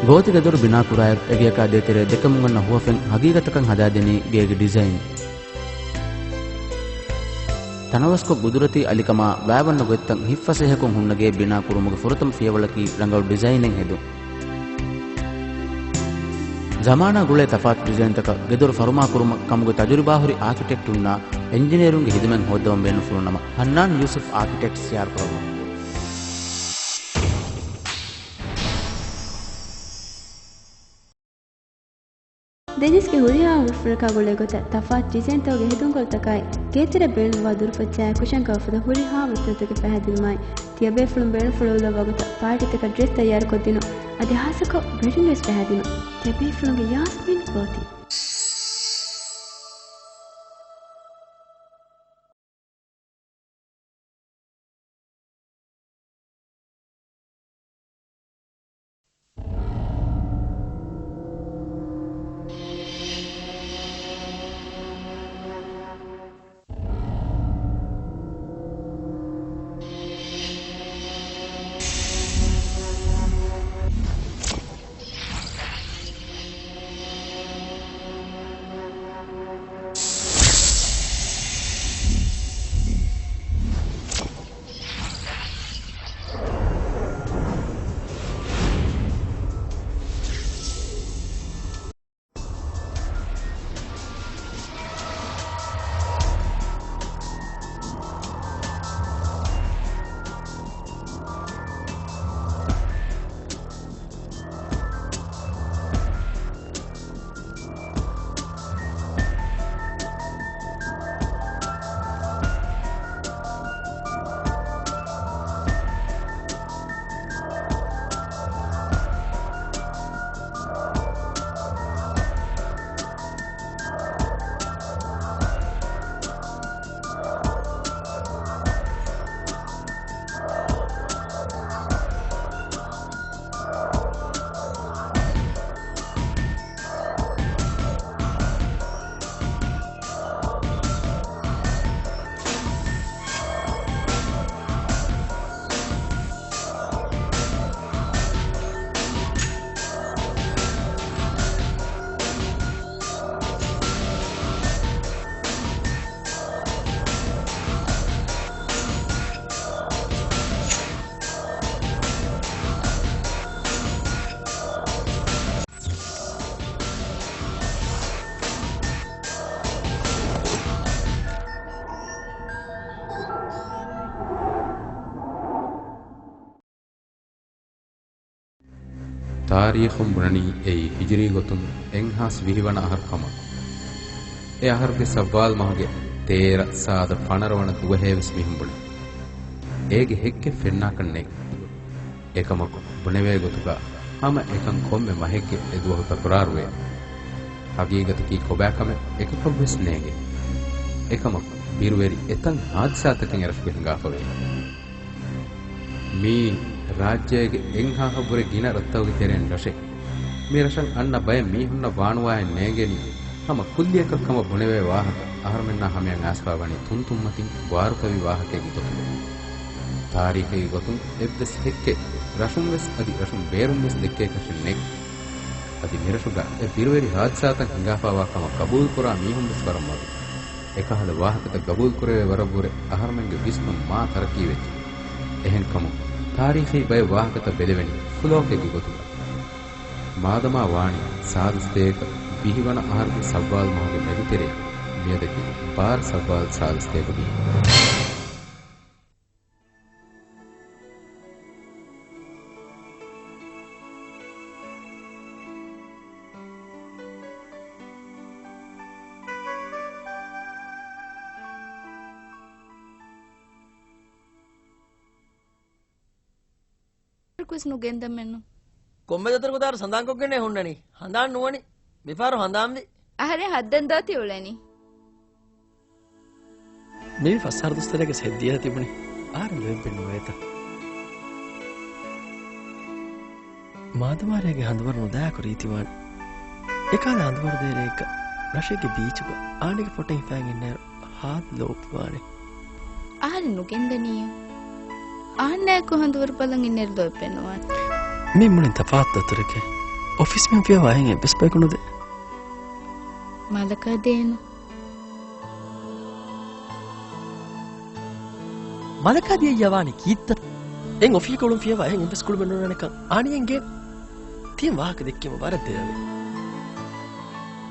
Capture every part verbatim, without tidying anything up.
ގޯތި ގެދޮރު ބިނާކުރާއިރު، އެގެއަކާ ދޭތެރޭ ދެކެމުން އަންނަ ހުވަފެން ހަގީގަތަކަށް ހަދާދިނީ ގޭގެ ޑިޒައިން. ތަނަވަސްކޮށް ގުދުރަތީ އަލިކަމާ ބައިވަންނަ ގޮތްތައް ހިތްފަސޭހަކޮށް ހުންނަގޭ ބިނާ ކުރުމުގެ ފުރަތަމަ ފިޔަވަޅަކީ ރަނގަޅު ޑިޒައިނެއް ހެދުން. ޒަމާނާ ގުޅޭ ތަފާތު ޑިޒައިންތަކަށް ގެދޮރު ފަރުމާކުރުމަށް ކަމުގެ ތަޖުރިބާހުރި އާކިޓެކްޓުންނާ އެންޖިނިއަރުންގެ ހިދުމަތް ހޯއްދަވަން ބޭނުންފުޅުނަމަ، ހަންނާން ޔޫސުފް އާކިޓެކްޓްސް ހިޔާރުކުރައްވަމުން. ދެނިސްގެ ހުރިހާ ހުވަފުޅަކާ ގުޅޭ ގޮތަށް ތަފާތު ޑިޒައިންތަކުގެ ހެދުންކޮޅުތަކާއި، ގޭތެރެ ބޭނުންވާ ދުރުފައްޗާއި ކުށެއް ގަވަފަދަ ހުރިހާ ވައްތަރުތަކެއް ފަހައިދިނުމާއި، ތިޔަބޭފުޅުން ބޭނުންފުޅު އުލައްވާ ގޮތަށް ޕާޓީތަކަށް ޑްރެސް ތައްޔާރުކޮށްދިނުން. އަދި ހާއްސަކޮށް ވެޑިންގ ޑްރެސް ފަހައިދިނުން. ތިޔަބޭފުޅުންގެ ޔާސްމިން ގޯތި. ތާރީޚުން ބުނަނީ އެއީ ހިޖުރީ ގޮތުން އެއްހާސް ވިހި ވަނަ އަހަރު ކަމަށް. އެ އަހަރުގެ ޝައްވާލް މަހުގެ ތޭރަ، ސާދަ ފަނަރަ ވަނަ ދުވަހޭވެސް މީހުން ބުނޭ. އޭގެ ހެއްކެއް ފެންނާކަށް ނެތް. އެކަމަކު، ބުނެވޭ ގޮތުގަ ހަމަ އެކަން ކޮންމެ މަހެއްގެ އެ ދުވަހު ތަކުރާރުވޭ. ހަގީގަތަކީ ކޮބާކަމެއް އެކަކަށްވެސް ނޭނގޭ. އެކަމަކު، ބިރުވެރި އެތައް ހާދިސާތަކެއް އެރަށުގަ ހިނގާފަވޭ. މިއީ ރާއްޖޭގެ އެއްހާހަށްވުރެ ގިނަ ރަށްތަކުގެ ތެރެއިން ރަށެއް. މި ރަށަށް އަންނަ ބައެއް މީހުންނަށް ވާނުވާއެއް ނޭނގެނީ ހަމަ ކުއްލިއަކަށް ކަމަށް ބުނެވޭ ވާހަކަ އަހަރުމެންނާ ހަމަޔަށް އައިސްފަ ވަނީ ތުންތުންމަތިން ބާރުތަވި ވާހަކައެއްގެ ގޮތުގަ. ތާރީޚީ ގޮތުން އެއްވެސް ހެއްކެއް ރަށުންވެސް އަދި ރަށުން ބޭރުންވެސް ދެއްކޭކަށެއް ނެތް. އަދި މިރަށުގަ އެ ބިރުވެރި ހާދިސާތައް ހިނގާފަވާ ކަމަށް ގަބޫލުކުރާ މީހުންވެސް ވަރަށް މަދު. އެކަހަލަ ވާހަކަތައް ގަބޫލުކުރެވޭ ވަރަށްވުރެ އަހަރުމެންގެ ވިސްނުން މާ ތަރައްޤީވެއްޖެ. އެހެންކަމުން، ތާރީޚީ ބައެއް ވާހަކަތައް ބެލެވެނީ ފުލޯކެއްގެ ގޮތުގަ. މާދަމާ ވާނީ ސާދަ ސަތޭކަ ވިހި ވަނަ އަހަރުގެ ޝައްވާލް މަހުގެ މެދުތެރެއަށް، މިއަދަކީ ބާރަ ޝައްވާލް ސާދަ ސަތޭކަ ވިހި. ނުގެންދަމެއްނު. ކޮންމެ ދަތުރަކު ދާރު ސަނދާންކޮށްގެންނޭ ހުންނަނީ. ހަނދާން ނުވަނީ. މިފަހަރު ހަނދާންވި. އަހަރެން ހައްދަން ދޯ ތި އުޅެނީ. މި ފަސް އަހަރު ދުއްސަރެގެ ހެއްދިޔަ ތިބުނީ. އަހަރެން ލޯތްބެއް ނުވޭތަ؟ މާދަމާރޭގެ ހަނދުވަރު ނުދާކު ރީތިވާނެ. އެކާލަ ހަނދުވަރު ދޭރޭގަ ރަށެއްގެ ބީޗުގަ އާނެގެ ފޮޓެއް ހިފައިގެންނޭރު ހާދަ ލޯބިވާނެ. އަހަރެން ނުގެންދަނީ. އަހަންނާއެކު ހަނދުވަރު ބަލަން އިންނޭރު ލޯތްބެއް ނުވާނެ. މީ މުޅިން ތަފާތު ދަތުރެކޭ. އޮފީސްމެން ފިޔަވާ އެހެން އެއްވެސް ބަޔަކު ނުދޭ. މަލަކާ ދޭނު. މަލަކާ ދިޔައްޔާ ވާނީ ކީއްތަ؟ އެން އޮފީހަކަށް އުޅުން ފިޔަވާ އެހެން އެއްވެސް ކުޅުމެއް ނުނާނެކަން އާނިޔަން ގެން. ތިޔަ ވާހަކަ ދެއްކީމަ ވަރަށް ދެރަވޭ.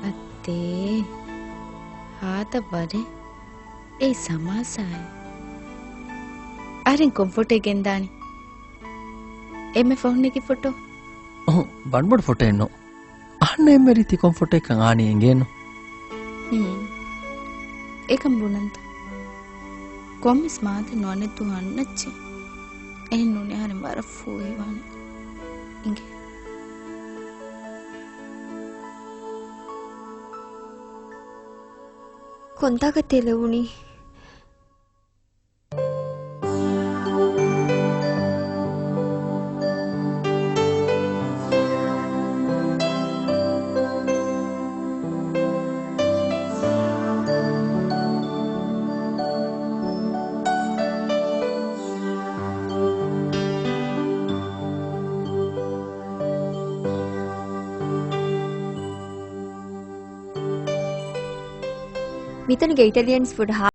އައްތޭ. ހާދަ ވަރެއް. އެއީ ސަމާސާއެއް. އަހަރެން ކޮން ފޮޓޯއެއް ގެންދާނީ؟ އެންމެ ފަހުން ނެގި ފޮޓޯ. އުހު، ބަނޑުބޮޑު ފޮޓޯއެއް ނޫން. އަހަންނަށް އެންމެ ރީތި ކޮން ފޮޓޯއެއްކަން އާނީ އެނގޭނު. ހުން. އެކަން ބުނަންތަ؟ ކޮންމެސް މާތި ނުއަނެއްދޫ އަންނައްޗޭ. އެހެން ނޫނީ އަހަރެން ވަރަށް ފޫހިވާނެ. އިނގޭ. ކޮންތާކަށް ތެލެވުނީ؟ މިތަނުގެ އިޓަލިއަންސް ފުޑް ހާ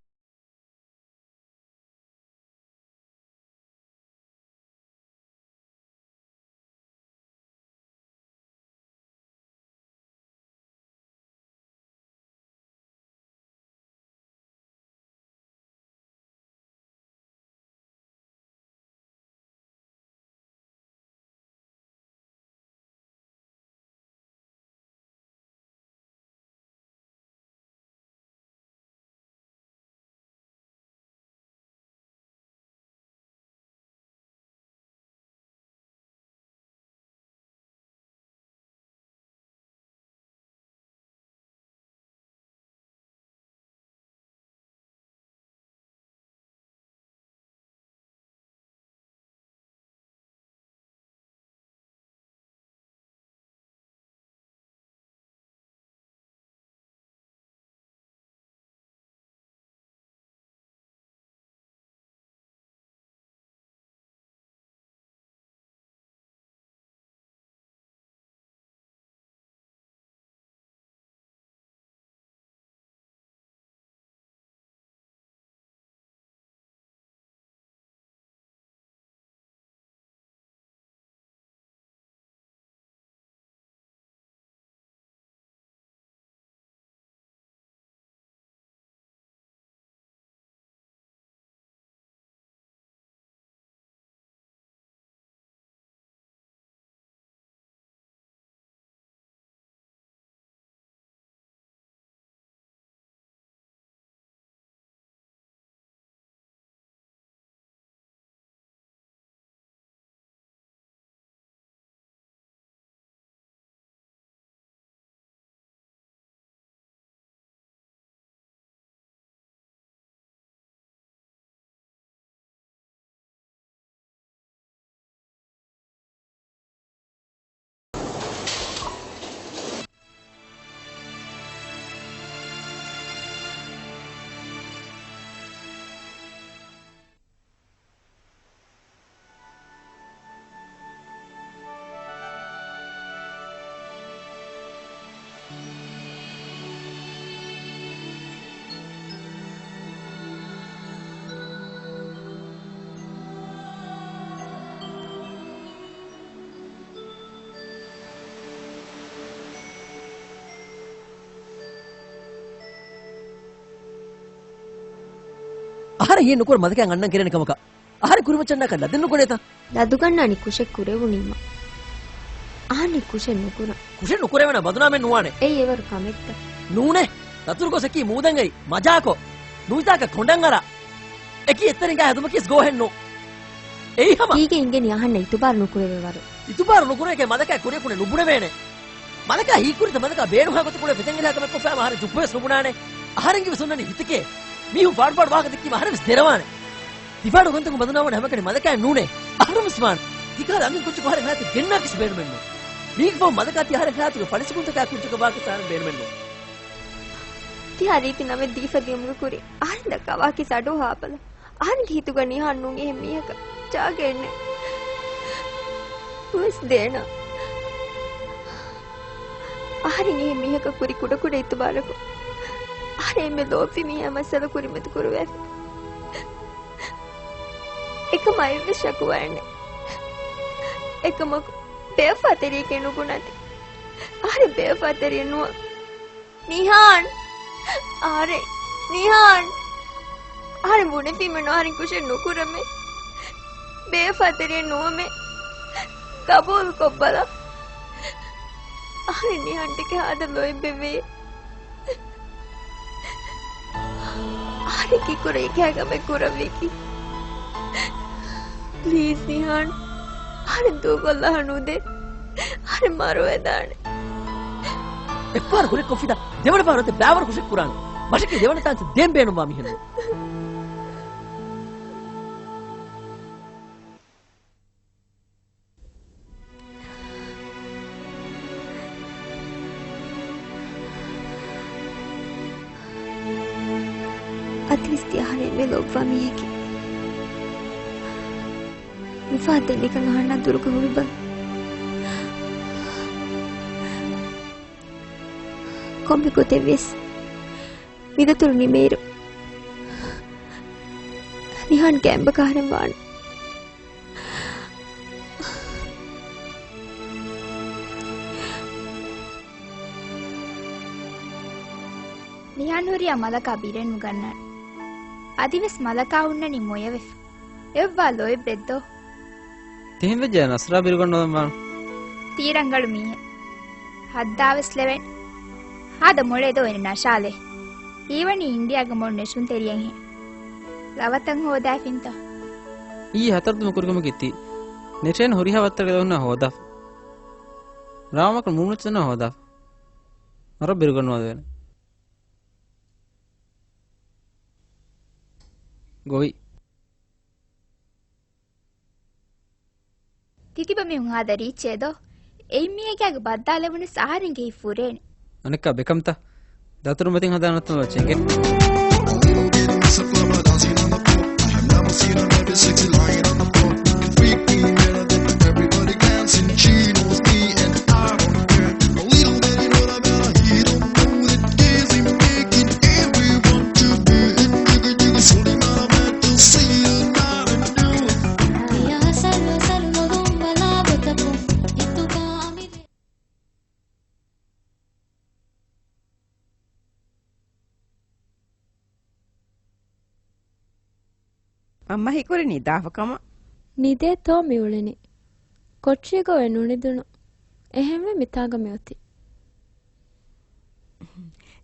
އަހަރެން ހިޔެއް ނުކުރަ މަލަކާއަށް އަންނަން ކެރޭނެ ކަމަކަށް. އަހަރެން ކުރިމައްޗަށް ނާކަށް ލަދެއް ނުކުރޭތަ؟ ލަދުގަންނާނީ ކުށެއް ކުރެވުނީމަ. އާން ކުށެއް ނުކުރަން. ކުށެއް ނުކުރެވޭނަ ބަދުނާމެއް ނުވާނެ. އެއީ އެވަރު ކަމެއްތަ؟ ނޫނޭ. ދަތުރު ގޮސް އެކީ މޫދަނގައި މަޖާކޮށް، ނުވިތާކަށް ކޮނޑަށް އަރާ، އެކީ އެއްތަރިންގާ ހެދުމަކީސް ގޯހެއްނު. އެއީ ހަމަ. ހީގެ އިނގެނީ އަހަންނަށް އިތުބާރު ނުކުރެވޭ ވަރު. އިތުބާރު ނުކުރޭކޭ މަލަކާ ކުރިއަކުނެ ނުބުނެވޭނެ. މަލަކާ ހީކުރިތަ މަލަކާ ބޭނުންހާ ގޮތަށް ކުޅެ ފެތެންގެލާ ކަމެއް ކޮށްފައި އަހަރެން ޗުއްޕުވެސް ނުބުނާނެ. އަހަރެންގެ ވެސް އޮންނަނީ ހިތެކޭ. މީހުން ފާޑު ފާޑު ވާހަކަ ދެއްކީމަ އަހަރެން ވެސް ދެރަވާނެ. ތިފާޑު ގޮންތަކުން ބަދުނާވާނެ ހަމަކަނި މަލަކާއެއް ނޫނޭ. އަހަރެން ވެސް ވާނެ. ތިކަހަލަ އަންހެން ކުއްޖަކު އަހަރެން ހަޔާތު ގެންނާކިސް ބޭނުމެއްނު. މީގެ ފަހުން މަލަކާ ތި އަހަރެން ހަޔާތުގެ ފަޅިސުކުންތަކާ ކުއްޖަކަށް ވާކި ސާރަން ބޭނުމެއްނު. ތި ހަރީތި ނަމެއް ދީފަ ދިޔުމުގެ ކުރިން އަހަރެން ދައްކާ ވާކިސް އަޑުއަހާ ބަލަ. އަހަރެންގެ ހިތުގަ ނިހާން ނޫން އެހެން މީހަކަށް ޖާގައެއް ނެތް. ނުވެސް ދޭނަ. އަހަރެން އެހެން މީހަކަށް ކުރި ކުޑަކުޑަ އިތުބާރަކުން އަހަރެން އެންމެ ލޯބިވި މީހާ މައްސަލަ ކުރިމަތި ކުރުވައިފި. އެކަމާ އެއްވެސް ޝަކުވާއެއްނެއް. އެކަމަކު ބޭވަފާތެރިއެކޭ ނުބުނާތި. އަހަރެން ބޭވަފާތެރިއެއް ނުވާ. ނިހާން! އަހަރެން! ނިހާން! އަހަރެން ބުނެފީމެއްނު އަހަރެން ކުށެއް ނުކުރަމޭ. ބޭފާތެރިއެއް ނުވަމޭ. ގަބޫލު ކޮށްބަލަ. އަހަރެން ނިހާން ޓިކެ ހާދަ ލޯތްބެވޭ. އަހަރެން ކިކުރަ އިކައި ކަމެއް ކުރައްވީކީ. ޕްލީޒް ނިހާން. އަހަރެން ދޫކޮށްލާ ނުދޭ. އަހަރެން މަރުވެދާނެ. އެއްފަހަރު ކުރެއްކޮށްފިދާ ދެވަނަ ފަހަރު އޮތެ ބައިވަރު ކުށެއް ކުރާނެ. މަށަކީ ދެވަނަ ތާންސް ދޭން ބޭނުންވާ މީހެއްނު. އަދިވެސް ތި އަހަރެން މެ ލޯބިވާ މީހެކޭ. މިފަހަށް ދެން ނިކަން އަހަންނާ ދުރުގަ ހުރިބަ. ކޮންމެ ގޮތެއްވިޔަސް މިދަތުރު ނިމޭއިރު ނިހާން ގެއިން އެބަ އަހަރެން ވާނެ. ނިހާން ހުރިހާ މަލަކާ ބިރެއް ނުގަންނާނެ. އަދިވެސް މަލަކާ ހުންނަނީ މޮޔަވެފަ. އެއޮއްވާ ލޯތްބެއްދޯ. ތިހެންވެއްޖެ ނަސްރާ ބިރުގަންނަވަން ވާން. ތީ ރަނގަޅު މީހެއް. ހައްދާވެސް ލެވެން. ހާދަ މޮޅޭ ދޯ އޭނަ ނަށާލޭ. ހީވަނީ އިންޑިއާގަ މޮޅު ނެށުންތެރިއެއްހެން. ލަވަތައް ހޯދާފިންތަ؟ އީ ހަތަރުދުމަ ކުރިކަމަކީ ތީ. ނެޓް ހުރިހާ ވައްތަރުގެ ލަވަތައް ހޯދާފަ. ރާމަކު މޫނުއްޗަން ހޯދާފަ. މަރަށް ބިރުގަންނަވާ ދެވޭނެ. ގޮވި. ތިތިބަ މީހުން ހާދަ ރީއްޗޭ ދޯ؟ އެއިން މީހެއްގެ ބައްދާލެވުނަސް އަހަރެންގެ ހިތް ފުރޭނެ. އަނެއްކާ ބެކަންތަ؟ ދަތުރު މަތިން ހަދާނަތަން ވައްޗެނގެ. މަންމަ ހީކުރި ނިދާފަ ކަމަށް. ނިދޭތޯ މި އުޅެނީ. ކޮޓަރީގަ އޮތް ނުނިދުނު. އެހެންވެ މިތާގަ މި އޮތީ.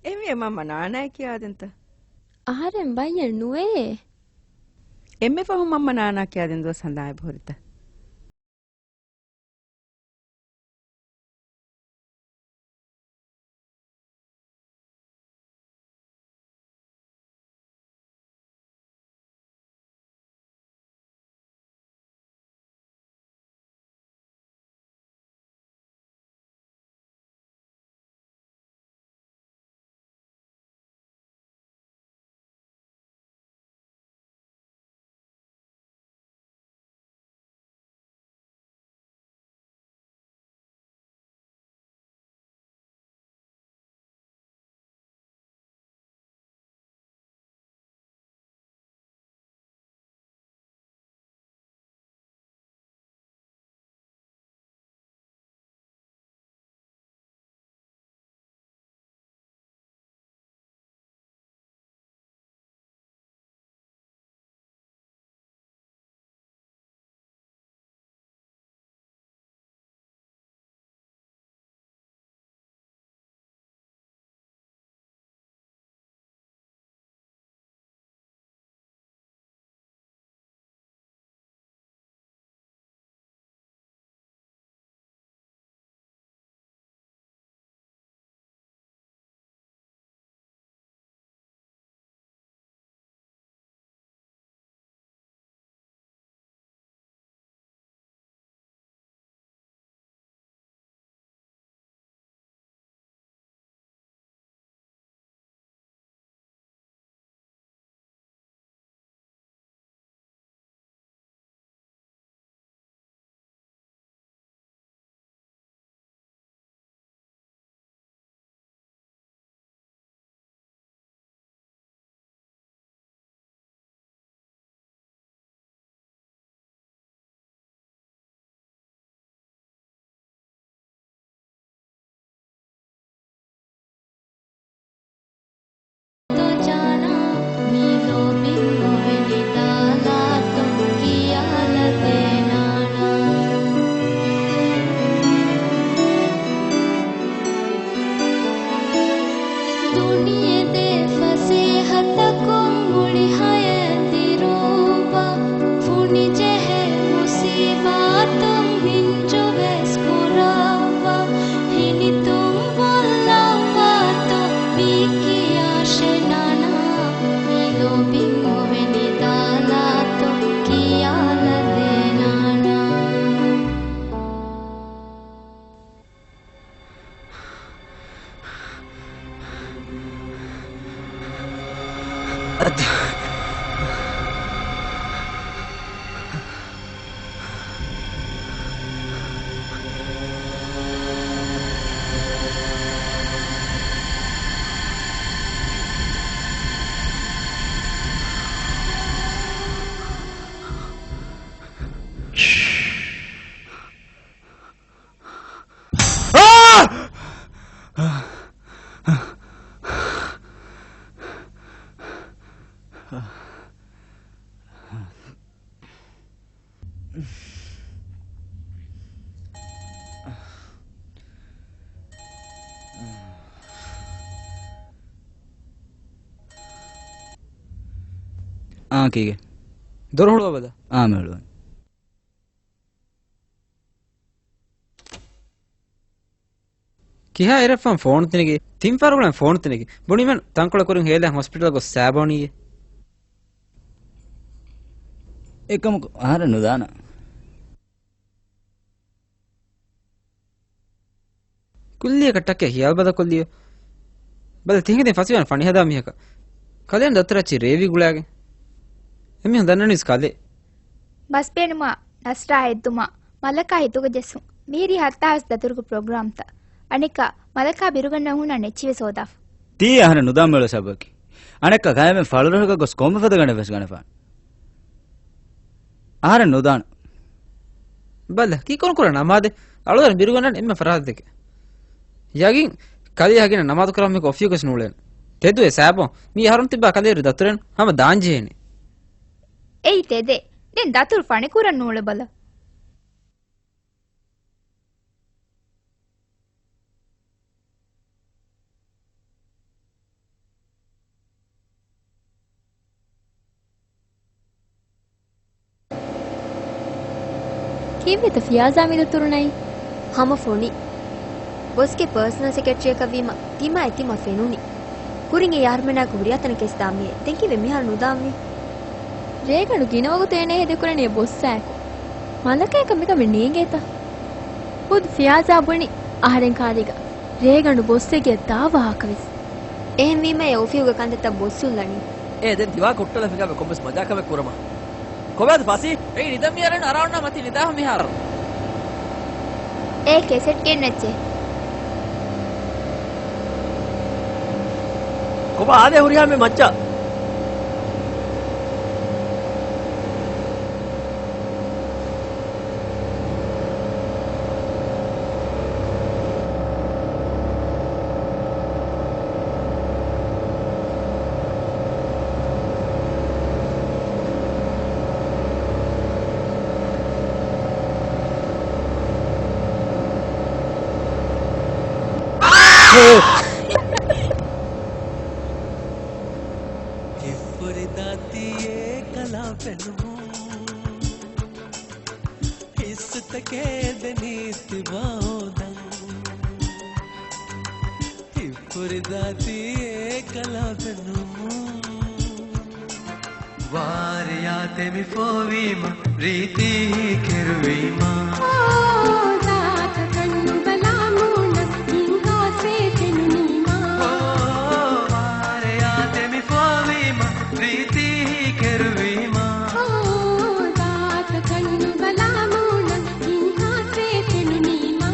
އެހެންވެ މަންމަ ނާނާއަށް ކިޔާދެންތަ؟ އަހަރެން ބައްޔެއް ނުވެޔޭ. އެންމެ ފަހުން މަންމަ ނާނާ ކިޔާދިން ދުވަސް ހަނދާން އެބަހުރިތަ؟ އާ، ކީގެ؟ ދޮރު ހުޅުވާބަލަ. އާ، މި ހުޅުވަން. ކިހާ އެރެއްފަން ފޯނު ތިނެގި، ތިން ފަހަރުގަނޑަށް ފޯނު ތިނެގި. ބުނީމެން ތަންކޮޅެއް ކުރިން ހޭލަން ހޮސްޕިޓަލަށް ގޮސް ސާބޯނީއޭ. އެކަމަކު އަހަރެން ނުދާނަ. ކުއްލިއަކަށް ޓަކެއް ހިޔާލު ބަދަކޮށްލިޔޯ. ބަލަ ތިހެން ދެން ފަސިވާން ފަނިހަދާ މީހަކަށް. ކަލޭން ދަތުރައްޗި ރޭވި ގުޅާގެން. އެމީހުން ދަންނަނީސް ކަލޭ. ބަސް ބޭނުމާ، ނަސްރާ ހެއްދުމާ، މަލަކާ ހިތުގަ ޖެއްސުން. މިހިރީ ހައްތާވެސް ދަތުރުގެ ޕްރޮގްރާމްތައް. އަނެއްކާ، މަލަކާ ބިރުގަންނަ ހުންނަ ނެއްޗިވެސް ހޯދާފަ. ތީ އަހަރެން ނުދާ މޭޅު ސަބަކީ. އަނެއްކާ ގައިމެން ފަޅުރަށުގަ ގޮސް ކޮންމެ ފަދަ ގަނޑެއް ވެސް ގަނެފާނެ. އަހަރެން ނުދާނަ. ބަލަ، ކީކުރުން ކުރާ ނަމާދެއް؟ އަޅުގަނޑު ބިރުގަންނަން އެންމެ ފަރާތްތަކެއް. ޔަގީން، ކަލޭ ހަގީނަށް ނަމާދު ކުރަމުން އޮފީހުގަސް ނޫޅޭނެ. ތެދުވޭ ސާބޯ، މީ އަހަރުން ތިއްބާ ކަލޭރި ދަތުރެއް ހަމަ ދާންޖެހޭނެ. އެއީ ތެދޭ. ދެން ދަތުރު ފަނިކުރަން ނޫޅެ ބަލަ. ކީއްވެތަ ފިޔާޒާ މި ދަތުރު ނައީ؟ ހަމަ ފޮނި. ބޮސްގެ ޕާސަނަލް ސެކްރެޓަރީއަކަށް ވީމަ ތިމާއި ތިމަ ފެނުނީ. ކުރިން އެ އަހަރުމެނާއެކު ހުރިހާ ތަނަކަށް ދާ މީހެއް. ދެން ކީއްވެ މިހާރު ނުދާންވީ؟ ރޭގަނޑު ގިނަ ވަގުތު އޭނަ ހޭދަކުރަނީ އެ ބޮއްސާއެކު. މަލަކާއަކަށް މިކަމެއް ނޭނގޭތަ؟ ޚުދު ފިޔާޒާ ބުނި އަހަރެން ކާލީގަ. ރޭގަނޑު ބޮއްސެއްގެ ދާ ވާހަކަވެސް. އެހެންވީމަ އެ އޮފީހުގެ ކަންތައްތައް ބޮއްސުން ލަނީ. އޭ ދެން ދިވާ ކޮއްޓަލަ ފިނގާބެ ކޮންމެސް މަޖާކަމެއް ކުރަމާ. ކޮބާދު ފަސީ؟ އެއީ ނިދަން މިހާރު އަރާންނާ މަތި ނިދާހު މިހާރު. އޭ ކެސެޓް ގެންނައްޗޭ. ކޮބާ އާދޭ ހުރިހާ މި މައްޗަށް؟ ކިއްކުރި ދާތީ އެކަލާ ފެނުމުން. ހިއްސުތަކެއް ދެނީ ތިބާ ހޯދަން. ކިއްކުރި ދާތީ އެކަލާ ފެނުމުން. ވާރިޔާ ތެމި ފޯވީމަ، ރީތީ ކެރުވީމަ. އޯ، ދާތަކަށް ނުބަލާ މޫނަށް ހިނގާސޭ ފެނުނީމަ. އޯ، ވާރިޔާ ތެމި ފޯވީމަ، ރީތީ ކެރުވީމަ. އޯ، ދާތަކަށް ނުބަލާ މޫނަށް ހިނގާސޭ ފެނުނީމަ.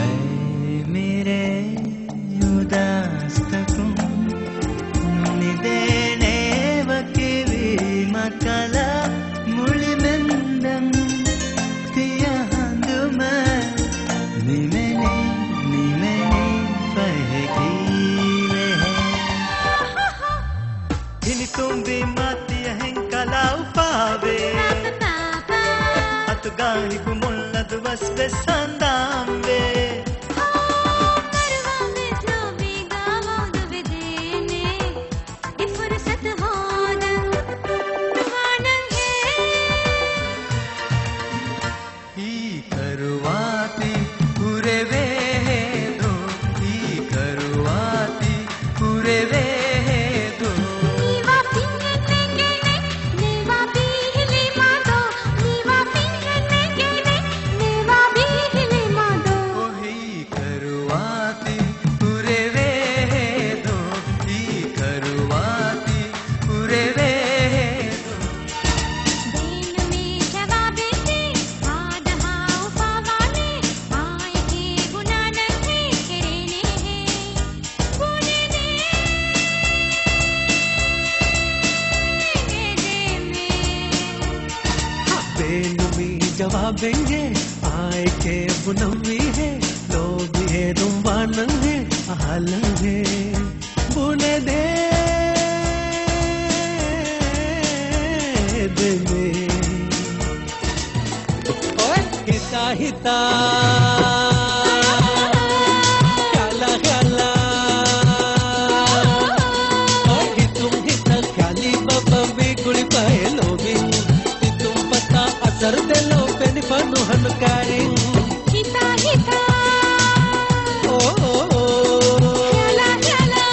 އައިމިރޭ އުދާސްތަކުން ނުނިދޭނޭ ވަކިވީމަ ކަލާ މުޅިމެންދަން ތިޔަ ހަނދުމަ ނިމެނީ، ނިމެނީ ފަހެކީ ވެހޭ. ހިނިތުންވީމާ ތިޔަހެން ކަލާ އުފާވޭ. އަތުގާ ހިގުމުން ލަދުވަސް ވެސް ހަނދާންވޭ. ހޯ، މަރުވާ މެސް ލޯބީގާ ވައުދު ވެދޭނެ. އެ ފުރުސަތު ހޯދަން ވާނަންހޭ. ހީކަރުވާތި ކުރެވޭ ހޭދޯ، ހީކަރުވާތި ކުރެވޭ ހޭދޯ. ނީވާ ފިންހެން ނެގޭނެ، ނޭވާ ބީހިލީމާ ދޯ، ނީވާ ފިންހެން ނެގޭނެ، ނޭވާ ބީހިލީމާ ދޯ. އޮހީ ކަރުވާތި ކުރެވޭ ހޭދޯ، ހީކަރުވާތި ކުރެވޭ ހޭދޯ. ބޭނުމީ ޖަވާބެއް ދޭ، ހާދަހާ އުފާވާނެ، އާއެކޭ ބުނާނަން ހޭ ކެރޭނެ ހޭ. ބުނެދޭ ދެމޭ. ބޭނުމީ ޖަވާބެއް ހޭ، އާއެކޭ ބުނަންވީ ހޭ، ލޯބި ހޭދުން ވާނަން ހޭ، އަހާލަން ހޭ. ބުނެދޭ ދެމޭ. ހިތުން ހިތަށް ކަލި ބަބަ ވިގުޅިފައި ލޯބިން. ހިތުން ފަތާ އަސަރު ދެލޯ ފެނިފަ ނުހަނު ކަރިން. ހިތާ ހިތާ. އޯ، އޯ، އޯ. ހިޔާލާ، ހިޔާލާ.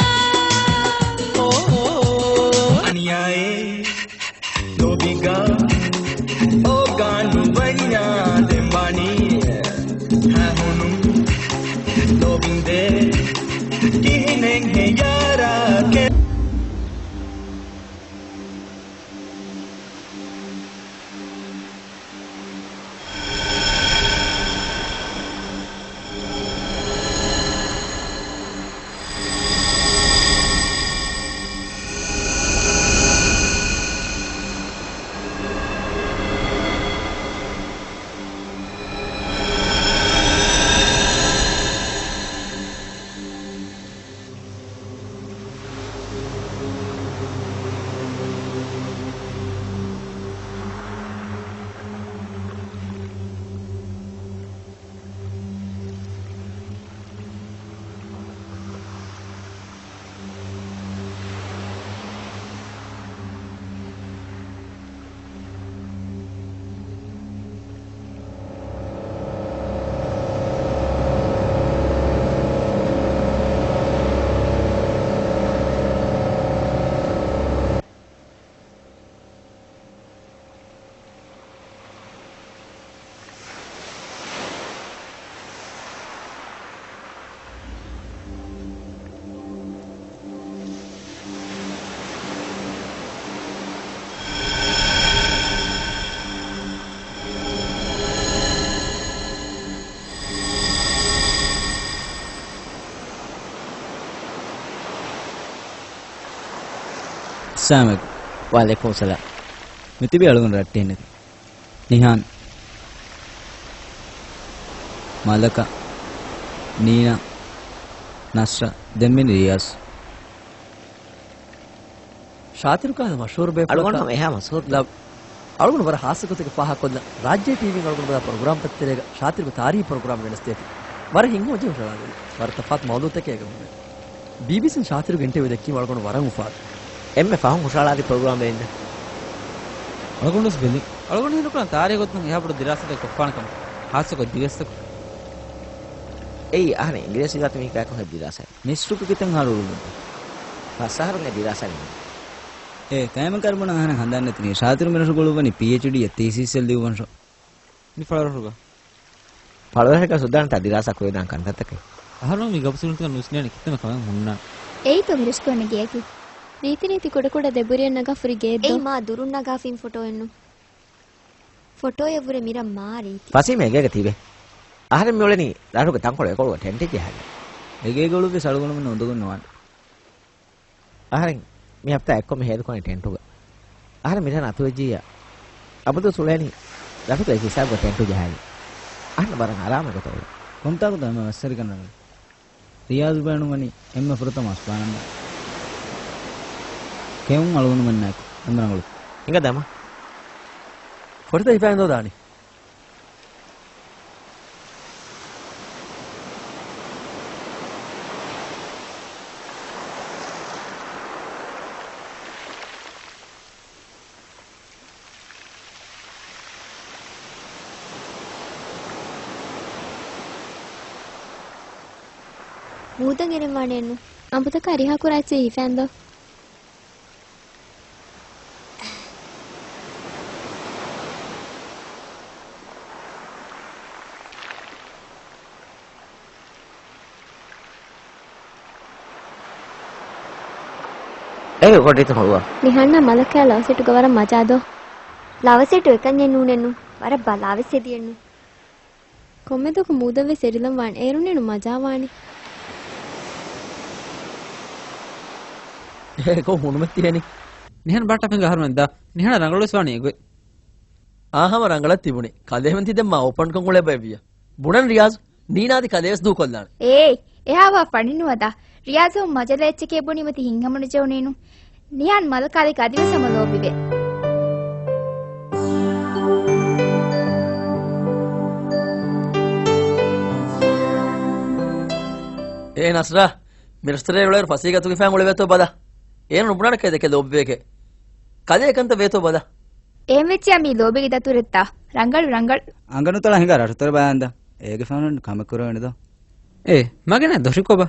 އޯ، އޯ، އޯ. އަނިޔާއޭ. ލޯބިގަ އޯގާނު ވަންޏާ ދެންވާނީ ހަހުނު ލޯބިންދޭ ކިހިނެއް ހެޔާރާކެ. އައްސަލާމު ޢަލައިކުމް. ވަޢަލައިކުމުއް ސަލާމް. މިތިބީ އަޅުގަނޑު ރައްޓެހިންނެތި. ނިހާން، މަލަކަ، ނީނާ، ނަސްރަ، ދެންމެން ރިޔާޒް. ޝާތިރު ކަހަލަ މަޝްހޫރު ބޭފުޅަކަށް އަޅުގަނޑު ހަމަ އެހާ މަޝްހޫރު ލަ-، އަޅުގަނޑު ވަރަށް ހާއްސަ ގޮތެއްގަ ފާހަގަކޮށްލަން. ރާއްޖޭ ޓީވީން އަޅުގަނޑު ބަލާ ޕްރޮގްރާމްތައް ތެރޭގަ ޝާތިރުގެ ތާރީހީ ޕްރޮގްރާމް ގެނެސްދޭތީ. ވަރަށް ހިތްހަމަޖެހި ހުށަހަޅާލި. ވަރަށް ތަފާތު މައުޟޫޢުތަކެއް އޭގަ ހުންނެވި. ބީބީސީން ޝާތިރުގެ އިންޓަވިއު ދެއްކީމަ އަޅުގަނޑު ވަރަށް އުފާވި. އެންމެ ފަހުން ހުށަހަޅާލި ޕްރޮގްރާމް އެއް އިން ދެ. އަޅުގަނޑުވެސް ބެލި. އަޅުގަނޑު ހިނދުކުރަން ތާރީޚު ގޮތުން އެހާ ބޮޑު ދިރާސާތަކެއް ކޮށްފާނެ ކަމަށް. ހާއްސަކޮށް ދިވެއްސަކު. އެއީ އަހަރެން އިނގިރޭސި ގާތު މީ ކާކު ހެއް ދިރާސާ. މިސްރުގެ ކިތަން ހާރު އުޅުއްވަންތަ؟ ފަސް އަހަރުގެ ދިރާސާ ނިމުނީ. އޭ، ކައިމަ ކަރުބުނަ އަހަނަށް ހަނދާން ނެތިނީ. ޝާތިރު މިރަށު ގުޅުއްވަނީ ޕީއެޗްޑީއަށް ތީސީސްއެއް ލިޔުއްވަންށޯ. މި ފަޅުރަށުގަ. ފަޅުރަށެއްގަ ސުދާންތާ ދިރާސާ ކުރެވިދާން ކަންތައްތަކެއް. އަހަރުން މި ގަބުސުރުންތަކަށް ނުވިސްނޭނެ ކިތަންމެ ކަމެއް ހުންނާނެ. އެއީތޯ މިރަށުގަ އޮންނަ ގެއަކީ. ރީތި ރީތި ކުޑަކުޑަ ދެބުރިއެއް ނަގާ ފުރި ގެއެއްދޯ. އެއީ މާ ދުރުން ނަގާފިން ފޮޓޯއެއްނު. ފޮޓޯއެއްވުރެ މިރަށް މާ ރީތި. ފަސީމް އެގޭގަ ތިބޭ. އަހަރެން މިއުޅެނީ ރަށުގެ ތަންކޮޅު އެކޮޅުގަ ޓެންޓެއް ޖަހާލީ. އެގޭގަ އުޅުއްވި އަޅުގަނޑުމެން އުނދަގޫ ނުވާނެ. އަހަރެން މި ހަފްތާ އެއްކޮށް މި ހޭދަކުރަނީ ޓެންޓުގަ. އަހަރެން މިތަނަށް އަތުވެއްޖިއްޔާ، އަބަދުވެސް އުޅޭނީ ރަށުގެ އެކި ހިސާބުގަ ޓެންޓު ޖަހާލީ. އަހަންނަށް ވަރަށް އަރާމު ގޮތަށް އުޅޭ. ކޮންތާކުތަ އެންމެ މައްސަރިކަން ރަނގަޅީ؟ ރިޔާޒް ބޭނުންވަނީ އެންމެ ފުރަތަމަ އަސްފާނަންދާ. ކެއުން އަޅުގަނޑުމެންނާއެކު އެންމެ ރަނގަޅު. އިނގޭ ދަމާ. ފޮޓޯތައް ހިފާ އިނދޯ ދާނީ. މޫދަށް އެރެން ވާނެއެއްނު. އަނބުތަކާ ރިހާ ކުރާ އެއްޗެއް ހިފާންދޯ. އޭ ގޮޑިތަ ހޮޅުވާ. ނިހާންނާ މަލަކާ ލަވަސެޓުގަ ވަރަށް މަޖާދޯ. ލަވަސެޓު އެކަންޏެއް ނޫނެއްނު. ވަރަށް ބަލާވެސް ހެދިއެއްނު. ކޮންމެދުވަހަކު މޫދަށްވެސް އެރިލަން ވާނެ. އޭރުންނެއްނު މަޖާވާނީ. އޭ ކޮށް ހުނުމެއް ތިހެނީ. ނިހާން ބައްޓަށް ފެންގަ އަހަރުމެން ދާ. ނިހާން ރަނގަޅުވެސް ވާނީ އެގޮތް. އާ ހަމަ ރަނގަޅަށް ތިބުނީ. ކަލޭމެން ތި ދެން މާ އޯޕަންކަން އުޅޭ ބައެއްވިޔަ. ބުނަން ރިޔާޒް. ނީނާ އަދި ކަލޭވެސް ދޫކޮށްލާނެ. އޭ، އެހާވާ ފަނިނުވަދާ. ރިޔާޒު މަޖަލަ އެއްޗެކޭ ބުނީމަތި ހިތްހަމަނުޖެހުނީނު. ނިހާން މަލަކާލި ކަދިވެސް ހަމަ ލޯބިވޭ. އޭ ނަސްރާ، މިރަށުތެރޭ އުޅޭއިރު ފަސީގަތުގެ ފައިން އުޅެވޭތޯ ބަލަ. އޭނަ ނުބުނާނެ ކޭދެކެ ލޯބިވޭކޭ. ކަލޭ އެކަންތައް ވޭތޯ ބަލަ. އޭން ވެއްޗިއްޔާ މީ ލޯބީގެ ދަތުރެއްތާ؟ ރަނގަޅު، ރަނގަޅު. އަނގަނުތަޅާ ހިނގާ ރަށުތެރެ ބަޔާންދާ. އޭގެ ފަހުން ކަމެއް ކުރެވޭނެ ދޯ. އޭ، މަގެނަ ދޮށިކޮބާ؟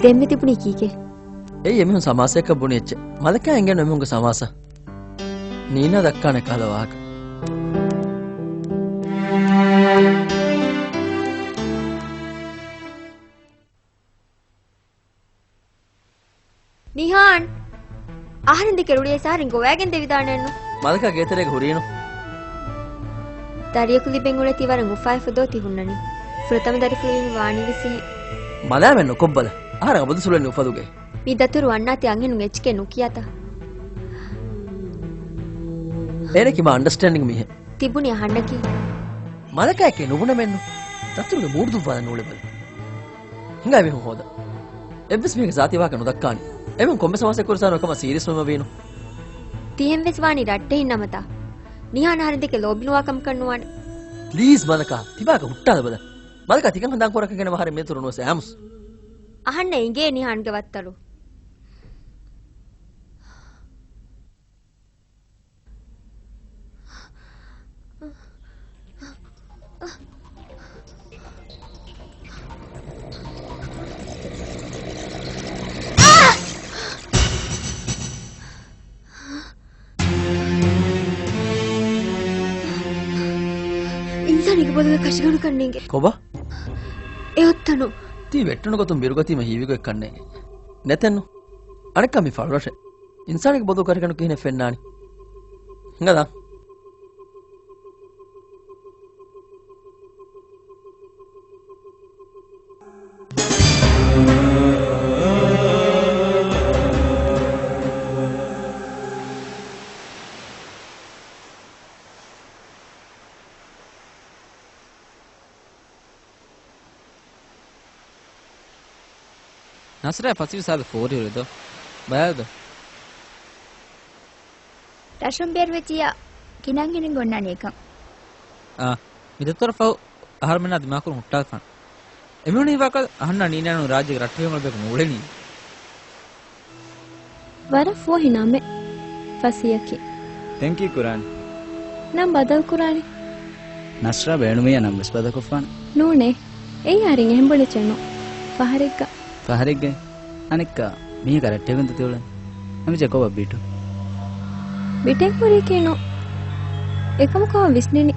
ދެންމެ ތިބުނީ ކީކޭ؟ އެއީ އެމީހުން ސަމާސައަކަށް ބުނި އެއްޗެއް. މަލަކާ އެނގޭނު އެމީހުންގެ ސަމާސާ. ނީނާ ދައްކާނެ ކަހަލަ ވާހަކަ. ނިހާން! އަހަރެން ދެކެ ރުޅިއައިސް އަހަރެން ގޮވައިގެން ދެވިދާނެއެއްނު. މަލަކާ ގޭތެރޭގަ ހުރީނު. ދަރިޔަކު ލިބެން އުޅޭ ތި ވަރަށް އުފާވެފަ ދޯ ތި ހުންނަނީ. ފުރަތަމަ ދަރިފުޅުވީމަ ވާނީވެސް އެހެން. މަލާމެއް ނުކޮށްބަލަ. އަހަރެން އަބަދު ސުޅެނީ އުފަލުގައި. މި ދަތުރު އަންނާތީ އަންހެނުން އެއްޗެކޭ ނުކިޔާތަ؟ އޭނަކީ މާ އަންޑަސްޓޭންޑިން މީހެއް. ތިބުނީ އަހަންނަކީ. މަލަކާއެކޭ ނުބުނަމެއްނު. ދަތުރުގެ މޫޑު ދުއްވާލަން ނޫޅެބަލަ. ހިނގާ އެމީހުން ހޯދަ. އެއްވެސް މީހެއްގެ ޒާތީ ވާހަކަ ނުދައްކާނެ. އެމީހުން ކޮންމެސް ސަމާސައެއް ކުރިސާނު އެކަމަށް ސީރިއަސް ވުމަށް ވީނު. ތިހެން ވެސް ވާނީ ރައްޓެހިން ނަމަތާ. ނިހާން އަހަރެން ދެކެ ލޯބިނުވާ ކަމަކަށް ނުވާނެ. ޕްލީޒް މަލަކާ، ތިބާގަ ހުއްޓާލަބަލަ. މަލަކާ ތިކަން ހަނދާން ކުރާކަށް ގެނަ އަހަރެން މިދަތުރު ނުވެސް އައިމުސް. އަހަންނަށް އެނގޭ ނިހާންގެ ވައްތަރު. އިންސާނެއްގެ ބޮލުގަ ކަށިގަނޑު ކަންނޭނގެ. ކޮބާ؟ އެ އޮއްތަނު. ތީ ވެއްޓުނު ގޮތުން ބިރުގަތީމަ ހީވިގޮތް ކަންނޭނގެ. ނެތެއްނު. އަނެއްކާ މި ފަޅުރަށެއް. އިންސާނެއްގެ ބޮލު ކަށިގަނޑު ކިހިނެއް ފެންނާނީ؟ ހިނގާ ދާން. ނަސްރާ ފަސިވި ސާދަ ފޯރި ހުރެދޯ. ބަޔާލުދޯ. ރަށުން ބޭރުވެއްޖިއްޔާ ގިނަ އަންހެނެއް އޮންނާނެ އެކަން. އާ، މި ދަތުރަށް ފަހު އަހަރުމެންނާ ދިމާކުރުން ހުއްޓާލަފާނެ. އެމީހުން ހީވާކަށް އަހަންނާ ނީނާނު ރާއްޖޭގެ ރައްޓެހި އުޅޭކަށް ނޫޅެނީ. ވަރަށް ފޯހި ނަމެއް ފަސީއަކީ. ދެން ކީއްކުރާނީ؟ ނަން ބަދަލުކުރާނީ. ނަސްރާ ބޭނުމިއްޔާ ނަން ވެސް ބަދަލުކޮށްފާނެ. ނޫނޭ. އެއީ އަހަރެން އެހެން ބުނެއްޗެއް ނޫން. ފަހަރެއްގަ. ފަހަރެއްގައި؟ އަނެއްކާ މީހަކާ ރައްޓެހިގެން ތިއުޅެން. ނަމިޖެ ކޮބާ ބިޓު؟ ބިޓެއް ހުރީކީ ނޫން. އެކަމަކު ހަމަ ވިސްނިނީ.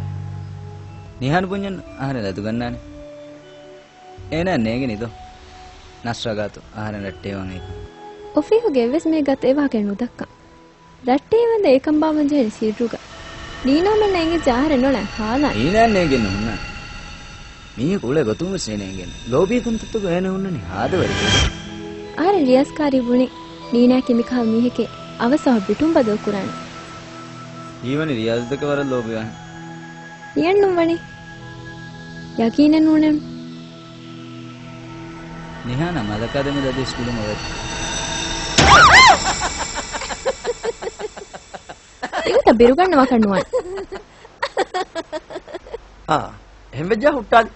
ނިހާން ބުންޏަން އަހަރެން ލަދުގަންނާނެ. އޭނާ ނޭނގެނީ ދޯ. ނަސްރާ ގާތު އަހަރެން ރައްޓެހިވާން އެއް. އޮފީހުގެ އެއްވެސް މީހެއް ގާތު އެވާހަކައެއް ނުދައްކަން. ރައްޓެހިވަންދެން އެކަން ބާއްވަން ޖެހެނީ ސިއްރުގަ. ނީނާމެންނަށް އެނގިއްޖެ އަހަރެން ނޫނޭ ހާލާން. ނީނާ ނޭނގެން ނުހުންނާނެ. މީހަކު އުޅޭ ގޮތުން ވެސް އޭނަ އެނގޭނެ. ލޯބީ ކަންތައްތަކުގަ އޭނަ ހުންނަނީ ހާދަވެރި. އަހަރެން ރިޔާޒް ކާރީ ބުނި ނީނާއަކީ މިކަހަލަ މީހެކޭ އަވަސް އަހަ ބިޓުން ބަދަލު ކުރާނެ. ހީވަނީ ރިޔާޒްދެކެ ވަރަށް ލޯބިވާހެން. ނިޔަން ނޫންވަނީ. ޔަގީނެއް ނޫނެއްނު. ނިހާނާ މަލަކާ ދެމެދު އަދިވެސް ގުޅުމަށް ވެއްޖެ. ތިގޮތަށް ބިރުގަންނަވާކަށް ނުވާނެ. އާ، އެހެންވެއްޖާ ހުއްޓާލި.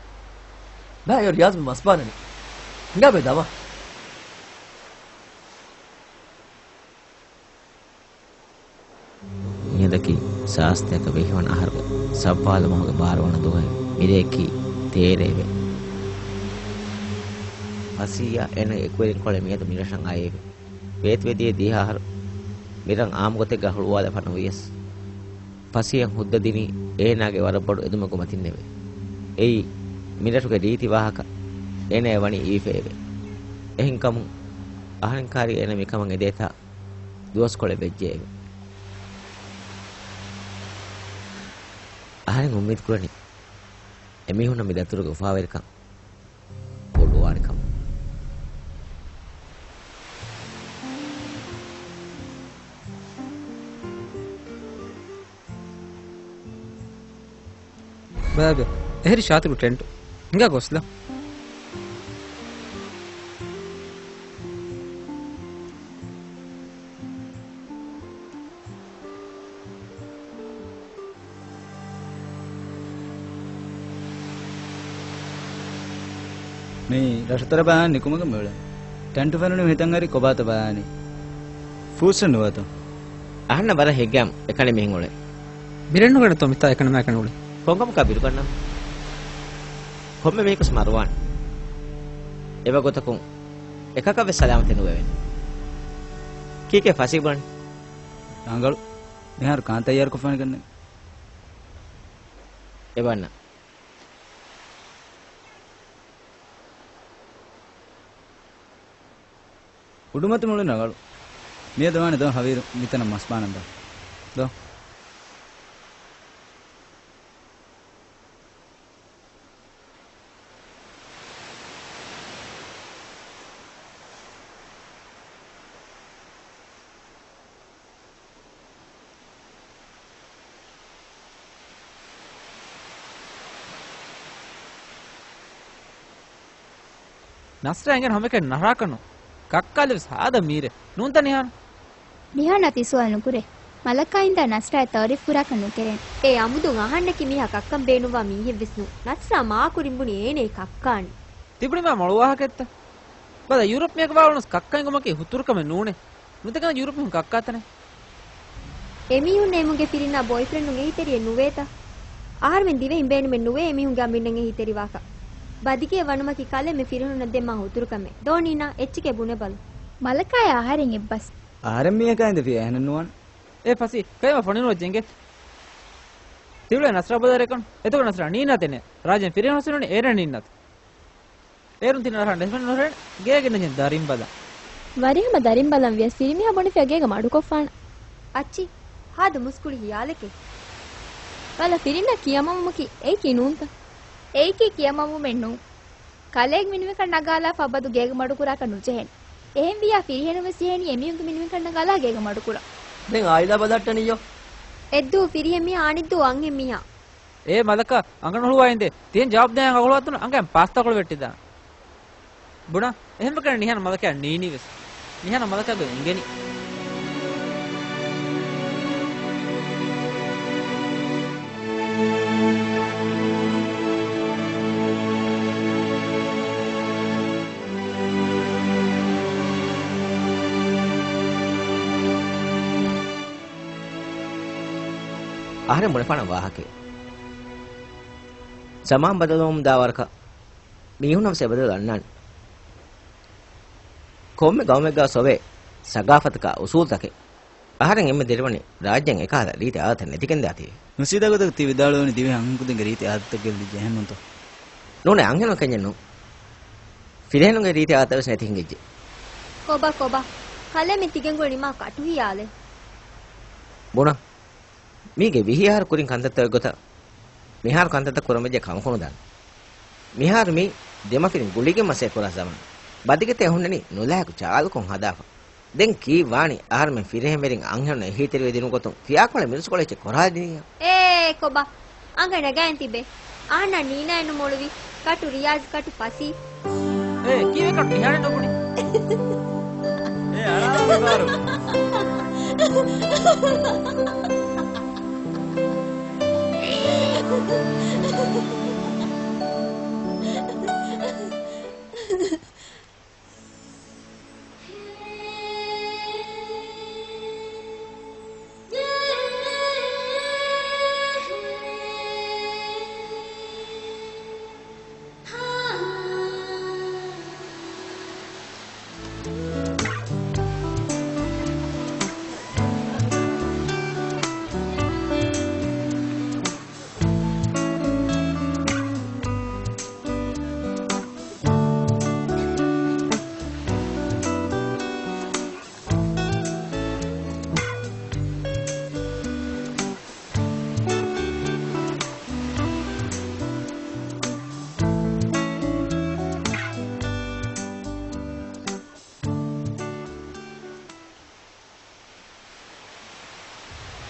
ބާ، އެ ރިޔާޒް މި މަސް ބާނަނީ. ހިނގާބޭ ދަމާ. މިއަދަކީ ސާސްތަކަށް ވެހިވަނަ އަހަރުގެ ސައްވާލު މަހުގެ ބާރަ ވަނަ ދުވަހެވެ. މިރެއަކީ ތޭރައެވެ. ފަސީއާ އޭނަގެ އެކުވެރިންކޮޅެއް މިއަދު މިރަށަށް އައިއެވެ. ވޭތުވެދިޔަ ދިހަ އަހަރު މިރަށް އާއްމުގޮތެއްގަ ހުޅުވާލަފަ ނުވިޔަސް، ފަސީއަށް ހުއްދަ ދިނީ އޭނާގެ ވަރަށް ބޮޑު އެދުމެއްގެ މަތިންނެވެ. އެއީ، މިރަށުގެ ރީތި ވާހަކަ އޭނާއަށް ވަނީ އިވިފައެވެ. އެހެންކަމުން، އަހަރެން ކާރީ އޭނަ މިކަމަށް އެދޭތާ ދުވަސްކޮޅެއް ވެއްޖެއެވެ. އަހަރެން އުއްމީދުކުރަނީ، އެމީހުންނަށް މި ދަތުރުގެ އުފާވެރިކަން ބޮޑުވާނެ ކަމަށް. ބައިބަ، އެހެރީ ޝާތިރު ޓެންޓު. ހިނގާ ގޮސްލަ. މި ރަށުތަރަ ބާން ނިކުމަކަށް މިއުޅެނީ. ޓެންޓު ފެނުނީ މިތަން އަރި ކޮބާތަ ބާނީ. ފޫސް ނުވަތަ. އަހަންނަށް ވަރަށް ހިތްގައިމު އެކަނި މިހެން އުޅެނީ. މިރެން ނުގަނެތޯ މިތާ އެކަނި މާ އެކަނި އުޅެނީ. ކޮންކަމަކާ ބިރުގަންނަ؟ ކޮންމެ މީހަކުސް މަރުވާނެ. އެވަގުތަކުން އެކަކަށް ވެސް ސަލާމަތެއް ނުވެވޭނެ. ކީކޭ ފަސީ ބުނަނީ؟ ރަނގަޅު. މިހާރު ކާން ތައްޔާރުކޮށްފާނެ ކަންނެ. އެބަންނަ. އުޑުމަތި މުޅިން ރަނގަޅު. މިއަދު ވާނެ ދޯ ހަވީރު މިތަނަށް މަސް ބާނަން ދޯ. ދޯ. ނަސްރާ އެނގެން ހަމައެކަނި ނަރާކަނު. ކައްކާލެވެސް ހާދަ މީރެއް. ނޫންތަ ނިހާން؟ ނިހާން އަތި ސުވާލު ނުކުރޭ. މަލަކާ އިންދާ ނަސްރާއަށް ތައުރީފް ކުރާކަށް ނުކެރޭނެ. އޭ އަމުދުން އަހަންނަކީ މީހާ ކައްކަން ބޭނުންވާ މީހެއްވެސް ނޫން. ނަސްރާ މާކުރިން ބުނި އޭނައީ ކައްކާނީ. ތިބުނީމާ މޮޅު ވާހަކައެއްތަ؟ ބަލަ، ޔޫރަޕް މީހަކަށް ވާ އުޅުނަސް ކައްކަން އެނގުމަކީ ހުތުރުކަމެއް ނޫނޭ. ނުދެކެން ޔޫރަޕް މީހުން ކައްކާތަނެ. އެމީހުންނަށް އެމުގެ ފިރިންނާ ބޯއިފްރެންޑުން އެހީތެރިއެއް ނުވޭތަ؟ އަހަރުމެން ދިވެހިން ބޭނުމެއް ނުވޭ އެމީހުންގެ އަމިއްލައަށް އެހީތެރިވާކަށް. ބަދިގެއަށް ވަނުމަކީ ކަލޭމެން ފިރިހެނުންނަށް ދޭ މާ ހުތުރުކަމެއް. ދޯ ނީނާ، އެއްޗެކޭ ބުނެބަލަ. މަލަކާޔާ އަހަރެން އެއްބަސް. އަހަރެން މީހަކާ އިނދެފިޔާ އެހެނެއް ނުވާނެ. އޭ ފަސީ، ކައިމަ ފޮނިނުވަ ޖެނގެ. ތިއުޅޭ ނަސްރާ ބަދަލެކަން. އެތަކު ނަސްރާ ނީނާ ތެނޭ. ރާޖެން ފިރިހެނު ހުސެނުނީ އޭރެން ނީންނާތަ. އޭރުން ތިން ރަށަށް ނެސްމެން ނުރެން ގޭގެ ނެޖެން ދަރިން ބަލަން. ވަރިހަމަ ދަރިން ބަލަން ވިޔަސް ފިރިމީހާ ބުނެފިޔާ ގޭގަ މަޑުކޮށްފާނަ. އައްޗި، ހާދަ މުސްކުޅި ހިޔާލެކޭ. ބަލަ ފިރިންނާ ކިޔަމަންވުމަކީ އެއީކީ ނޫންތަ؟ އެއީކީ ކިޔަމަންވުމެއް ނޫން. ކަލޭގެ މިނިވެކަން ނަގާލާފަ ބަދު ގޭގަ މަޑުކުރާކަށް ނުޖެހޭނެ. އެހެންވިޔާ ފިރިހެނުންވެސް ޖެހޭނީ އެމީހުންގެ މިނިވެކަން ނަގާލާ ގޭގަ މަޑުކުރަން. ދެން އާއިލާ ބަލަހައްޓަނީޔޯ؟ އެއްދޫ ފިރިހެން މީހާ އަނެއްދޫ އަންހެން މީހާ. އޭ މަލަކާ، އަނގަން ހުޅުވާ އިނދޭ. ތިހެން ޖަވާބު ދޭން އަނގަ ހުޅުވާތުން އަނގައިން ޕާސްތަކޮޅު ވެއްޓިދާނެ. ބުނާ، އެހެންވެގެން ނިހާން މަލަކާ ނީނީވެސް. ނިހާން މަލަކާގެ އިނގެނީ. އަހަރެން ބުނެފާނަ ވާހަކައެއް. ޒަމާން ބަދަލުވަމުން ދާ ވަރަކަށް މީހުންނަށް ވެސް އެބަދަލު އަންނާނެ. ކޮންމެ ގައުމެއްގަ ސޮވޭ ސަގާފަތަކާ އުސޫލުތަކެއް. އަހަރެން އެންމެ ދިރިވަނީ ރާއްޖޭން އެކަހަލަ ރީތި އާދަތެއް ނެތިގެންދާތީވެ. ނުސީދާ ގޮތަކަށް ތި ވިދާޅުވަނީ ދިވެހި އަންހެންކުދިންގެ ރީތި އާދަތައް ގެއްލިއްޖެ އެހެންނޫންތޯ؟ ނޫނޭ، އަންހެނުން ކެންޏެއް ނޫން. ފިރިހެނުންގެ ރީތި އާދަތައް ވެސް ނެތި ހިނގައްޖެ. ކޮބާ، ކޮބާ؟ ކަލޭމެން ތިގެންގުޅެނީ މާ ކަޓު ހިޔާލެއް. ބުނާ. މީގެ ވިހި އަހަރު ކުރިން ކަންތައްތައް އޮތް ގޮތަށް މިހާރު ކަންތައްތައް ކުރަމެއްޖެ ކަމަކުނުދާނެ. މިހާރު މީ ދެމަފިރިން ގުޅިގެން މަސައްކަތް ކުރާ ޒަމާން. ބަދިގެތެއް އެހުންނަނީ ނުލާހިކު ޗާލުކޮށް ހަދާފަ. ދެން ކީއްވާނީ އަހަރުމެން ފިރިހެންވެރިން އަންހެނުން އެހީތެރިވެދިނުން ގޮތުން ފިޔާކޮޅެއް މިރުސްކޮޅެއްޗެއް ކޮރާލަދިނީ؟ އޭ ކޮބާ، އަނގަ ނަގައިން ތިބޭ. އަހަންނަށް ނީނާއެއް ނުމޮޅުވި. ކަޓު ރިޔާޒް ކަޓު ފަސީ. އޭ، ކީއްވެ ކަޓު ނިހާނެއް ނުބުނި؟ އޭ، އަރާ މި ބާރު.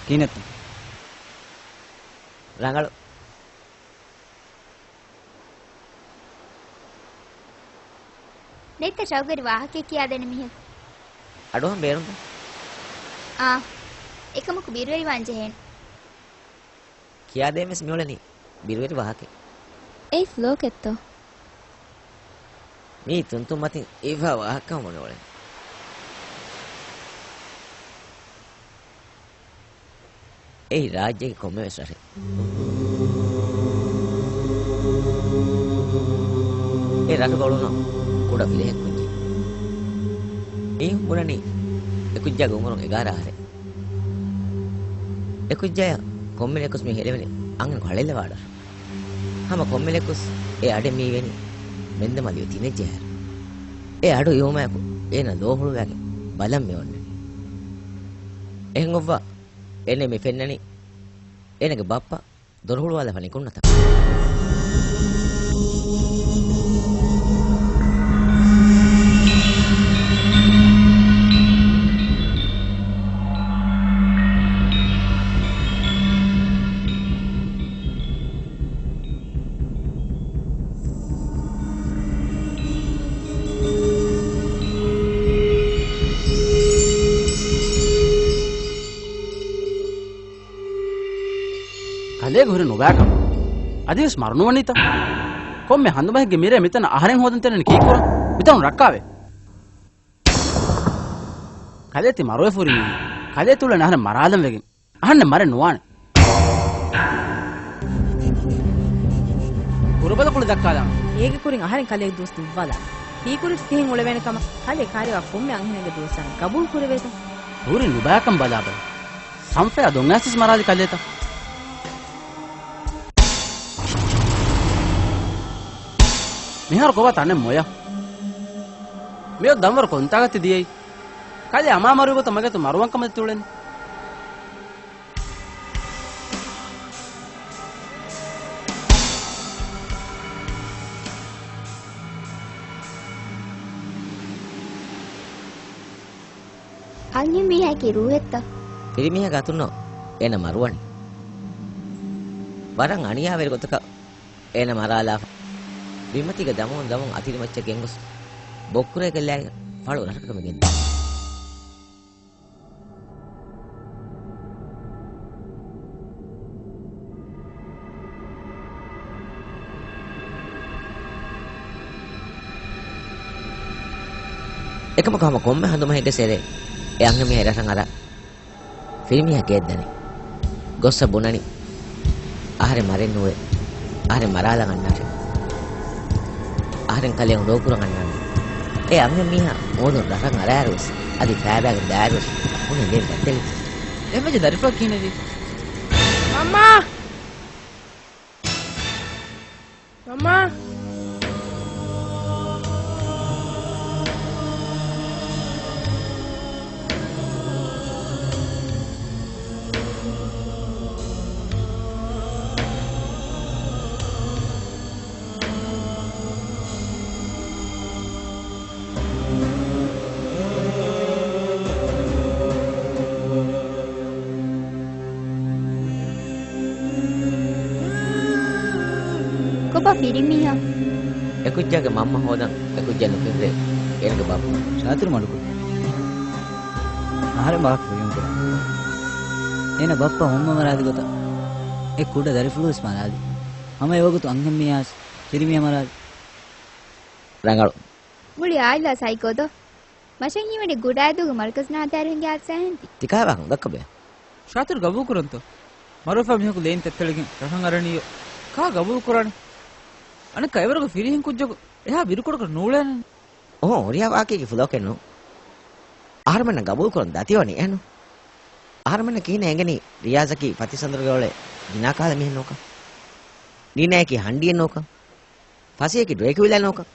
ކިހިނެއްތަ؟ ރަނގަޅު. ނެތްތަ ޝައުގުވެރި ވާހަކައެއް ކިޔާދޭނެ މީހަކު؟ އަޑުއަހަން ބޭނުންތަ؟ އާ، އެކަމަކު ބިރުވެރިވާން ޖެހޭނެ. ކިޔާދޭން ވެސް މިއުޅެނީ ބިރުވެރި ވާހަކައެއް. އެއީ ފްލޯކެއްތޯ؟ މީ ތުންތުން މަތިން އިވާ ވާހަކަ ބުނެ އުޅެނީ. އެއީ ރާއްޖޭގެ ކޮންމެވެސް ރަށެއް. އެ ރަށުގަ އުޅުނު ކުޑަ ފިލަހެއް ކުއްޖެއް. މީހުން ބުނަނީ އެ ކުއްޖާގެ އުމުރުން އެގާރަ އަހަރެއް. އެ ކުއްޖާޔަށް ކޮންމެ ރެއަކުސް މީ ހެލެވެނީ އަންހެނަކު ހަޅޭއްލަވާ އަޑަށް. ހަމަ ކޮންމެ ރެއަކުސް އެ އަޑެއް މީ ވޭނީ މެންދަމާލި ތިނެއްޖެ އަހަރު. އެ އަޑު އިވުމާއެކު އޭނަ ލޯ ހުޅުވާގެން ބަލަން މި އޮންނަނީ. އެހެން އޮއްވާ އޭނަ މި ފެންނަނީ އޭނަގެ ބައްޕަ ދޮރު ހުޅުވާލާފަ ނިކުންނަތަން. ކަލޭގެ ހުރި ނުބައިކަމަށް. އަދިވެސް މަރުނުވަނީތަ؟ ކޮންމެ ހަނދުމަހެއްގެ މިރޭ މިތަނަށް އަހަރެން ހޯދަން ތެރެން ކީއްކުރަން؟ މިތަނުން ރައްކާވޭ. ކަލޭ ތި މަރުވެފަ ހުރި މީހެއް. ކަލޭ ތި އުޅެނީ އަހަރެން މަރާލަން ވެގެން. އަހަންނެއް މަރެއް ނުވާނެ. ކުރުބަލަ ކުޅި ދައްކާލާނަން. އޭގެ ކުރިން އަހަރެން ކަލޭގެ ދުވަސް ދުއްވާލާނެ. ހީކުރިތި ތިހެން އުޅެވޭނެ ކަމަށް ކަލޭ ކާރިވާ ކޮންމެ އަންހެނެއްގެ ދުވަސް އަންނަ ގަބޫލު ކުރެވޭތަ؟ ހުރި ނުބައިކަން ބަލާބަލަ. ސަންފަޔާ ދޮން އައިސް މަރާލި ކަލޭތަ؟ މިހާރު ކޮބާ ތަނެއް މޮޔަ؟ މިއޮތް ދަންވަރު ކޮންތާކަށް ތި ދިޔައީ؟ ކަލޭ އަމާ މަރުވި ގޮތަށް މަގޭތު މަރުވަން ކަމަށް ތި އުޅެނީ. އަންހެން މީހާއަކީ ރޫހެއްތަ؟ ފިރިމީހާގެ އަތުންނޯ އޭނަ މަރުވަނީ. ވަރަށް އަނިޔާވެރި ގޮތަކަށް އޭނަ މަރާލާފަ. ބިންމަތީގަ ދަމުން ދަމުން އަތިރިމައްޗަށް ގެންގޮސް ބޮއްކުރޭގަ ލާގެން ފަޅު ރަށަކަށް މި ގެންދާ. އެކަމަކު ހަމަ ކޮންމެ ހަނދުމަހެއްގެ ސެރޭ އެ އަންހެން މީހާ އެ ރަށަށް އަރާ ފިރިމީހާ ގެއަށް ދަނީ. ގޮއްސަ ބުނަނީ، އަހަރެން މަރެއް ނުވޭ. އަހަރެން މަރާލަން އަންނާށޭ. އަހަރެން ކަލޭ އުނދަގޫކުރަން އަންނާނީ. އެ އަންހެން މީހާ މޫދުން ރަށަށް އަރާއިރުވެސް، އަދި ފައިބާގެން ދާއިރުވެސް، ހުންނަ ލޭން ދަތްތެޅި. އެންމެ ދަރިފުޅަކީ ނެތި. މަންމާ! މަންމާ! ކޮބާ ފިރިމީހާ؟ އެކުއްޖާގެ މަންމަ ހޯދަން އެކުއްޖާ ނުފެށޭ އޭނަގެ ބައްޕަ. ޝާތިރު މަޑުކުރު. އަހަރެން ވާހަކަ ކުރިޔަށް ކުރާ. އޭނަ ބައްޕަ މަންމަ މަރާލި ގޮތަށް އެ ކުޑަ ދަރިފުޅު ވެސް މަރާލި. ހަމަ އެވަގުތު އަންހެން މީހާ ވެސް ފިރިމީހާ މަރާލި. ރަނގަޅު. މުޅި އާއިލާ ސައިކޯދޯ؟ މަށަށް ހީވަނީ ގުޑާއިދޫގެ މަރުކަޒު ނާދާރު ހިނގާ އައްސައި ހެންތި. ތިކާ ވާހަކަ ނުދައްކަބަޔަ؟ ޝާތިރު ގަބޫލު ކުރަންތޯ؟ މަރުވެފަ މީހަކު ލޭން ތެއްތެޅިގެން ރަށަށް އަރަނީޔޯ. ކާ ގަބޫލު ކުރާނެ؟ އަނެއްކާ އެވަރުގެ ފިރިހެން ކުއްޖަކު އެހާ ބިރުކޮޅަކަށް ނޫޅޭނެ. އޯ، ހުރިހާ ވާހަކައެއްގެ ފުލޯކެއް ނޫން. އަހަރުމެންނަށް ގަބޫލު ކުރަން ދަތިވަނީ އެހެންނު. އަހަރުމެންނަށް ކިހިނެއް އެނގެނީ ރިޔާޒަކީ ފަތިސަނދުރުގެ އޮޅެ ގިނާ ކަހަލަ މީހެއް ނޫކަން؟ ނީނާއަކީ ހަންޑިއެއް ނޫކަން؟ ފަސީހަކީ ޑްރެކިއުލާ ނޫކަން؟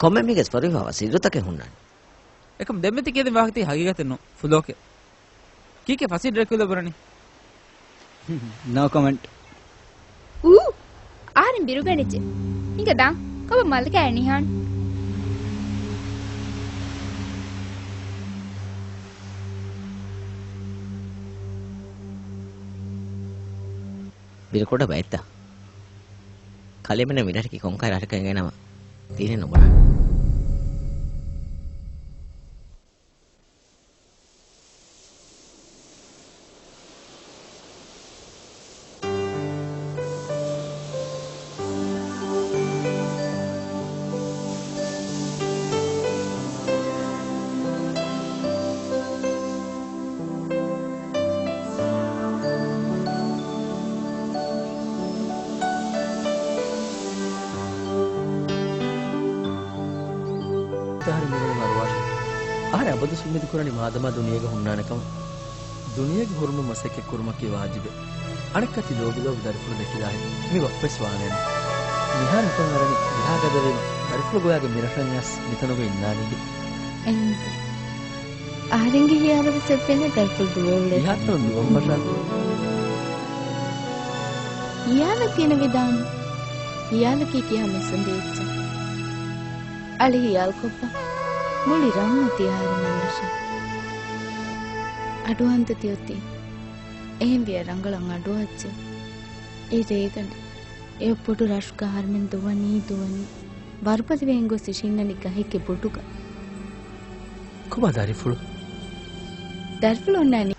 ކޮންމެ މީހެއްގެ ފޮރުވިފަވާ ސިއްރުތަކެއް ހުންނާނެ. އެކަމް ދެންމެ ތި ކިޔަދިން ވާހަކަތަކީ ހަގީގަތެއް ނޫން، ފުލޯކެއް. ކީކޭ ފަސީ ޑްރެކިއުލާ ބުނަނީ؟ ނޯ ކޮމެންޓް. އޫ! އަހަރެން ބިރުގަނެއްޖެ. ހިނގަ ދާން. ކޮބާ މަލަކާ ނިހާން؟ ބިރު ކުޑަ ބައެއްތަ؟ ކަލޭމެންނަށް މިރަށަކީ ކޮންކަހަލަ ރަށެއްކަން އެނގޭނަމަ ތިހެން ނުބުނާނެ. އަހަރެން މިވަނީ މަރުވާށޭ. އަހަރެން އަބަދު އުއްމީދު ކުރަނީ މާދަމާ ދުނިޔޭގަ ހުންނާނެ ކަމަށް. ދުނިޔޭގެ ހުރުމަށް މަސައްކަތް ކުރުމަކީ ވާޖިބެއް. އަނެއްކާ ތި ލޯބިލޯބި ދަރިފުޅު ދެކިލާހެން މި ވައްޕަވެސް ވާނެއްނު. މިހާރު ހިތަށް އަރަނީ ވިހާ ގަދަވީމަ ދަރިފުޅު ގޮވާގެން މިރަށަށް އައިސް މިތަނުގަ އިންނާނީގެ. އެންމެ އަހަރެންގެ ހިޔާލަށް ވެސް އެއްވެންޏާ ދަރިފުޅު ދުވެ އުޅޭ. މިހާތަނަށް ދުވަން ފަށާ. ހިޔާލަކީ ނުވިދާނެ. ހިޔާލަކީ ކިހާ މުސުނދި އެއްޗެއް. އަޅި ހިޔާލުކޮށްފަ މުޅި ރަށް އޮތީ އަހަރެމެން ވެށޭ. އަޑުއަހަންތަ ތިއޮތީ؟ އެހެންވިއްޔާ ރަނގަޅަށް އަޑުއަހައްޗޭ. އެ ރޭގަނޑެއް އެ ބޮޑު ރަށުގަ އަހަރެމެން ދުވަނީ ދުވަނީ. ވަރުބަލިވެގެން ގޮސް އިށީންނަނީ ގަހެއްގެ ބުޑުގަ. ކޮބާ ދަރިފުޅު؟ ދަރިފުޅު އޮންނާނީ.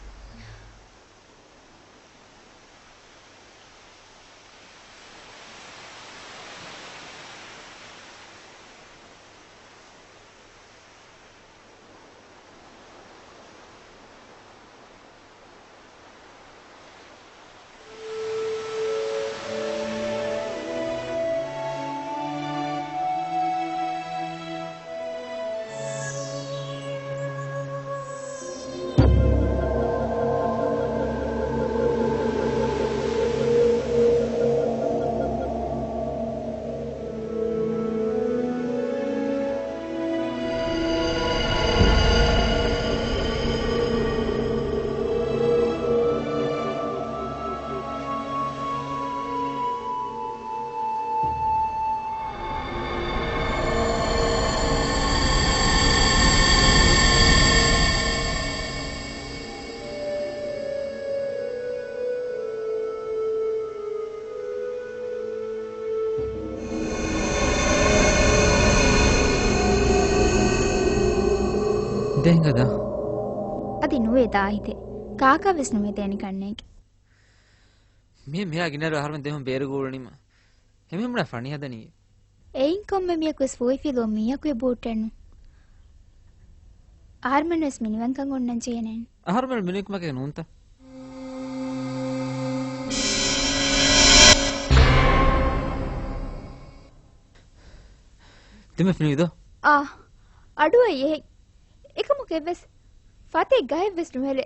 ދެން ހިނގާ ދާ. އަދި ނުވޭ ދާހިތެއް. ކާކާ ވެސް ނުވެދޭނެ ކަންނޭނގެ. މި މިހާ ގިނައިރު އަހަރުމެން ދެހުން ބޭރުގަ އުޅުނީމަ. އެމީހުން ބުނާ ފަނި ހަދަނީ. އެއިން ކޮންމެ މީހަކު ވެސް ފޫހިފިލުވަން މީހަކު އެބަހުއްޓެއްނު. އަހަރުމެން ވެސް މިނިވަންކަން އޮންނަން ޖެހޭނެ. އަހަރުމެން މިނިވަންކަމަކަށް ނޫންތަ؟ ދެމެ ފިނިވިދޯ؟ އާ، އަޑުއައީ އެހެން. އެކަމަކު އެއްވެސް ފަތެއް ގަހެއް ވެސް ނުހެލޭ.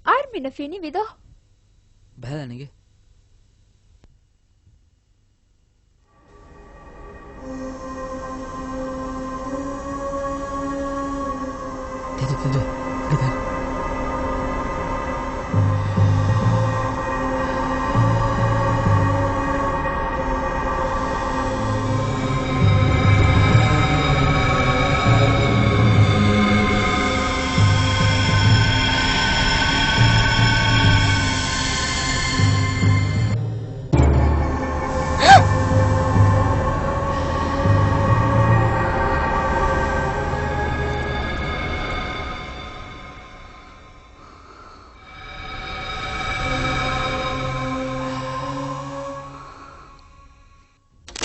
އަހަރުމެންނަށް ފިނިވިދޯ؟ ބަލަނިގެ. ތެދު، ތެދު، ގިދަން.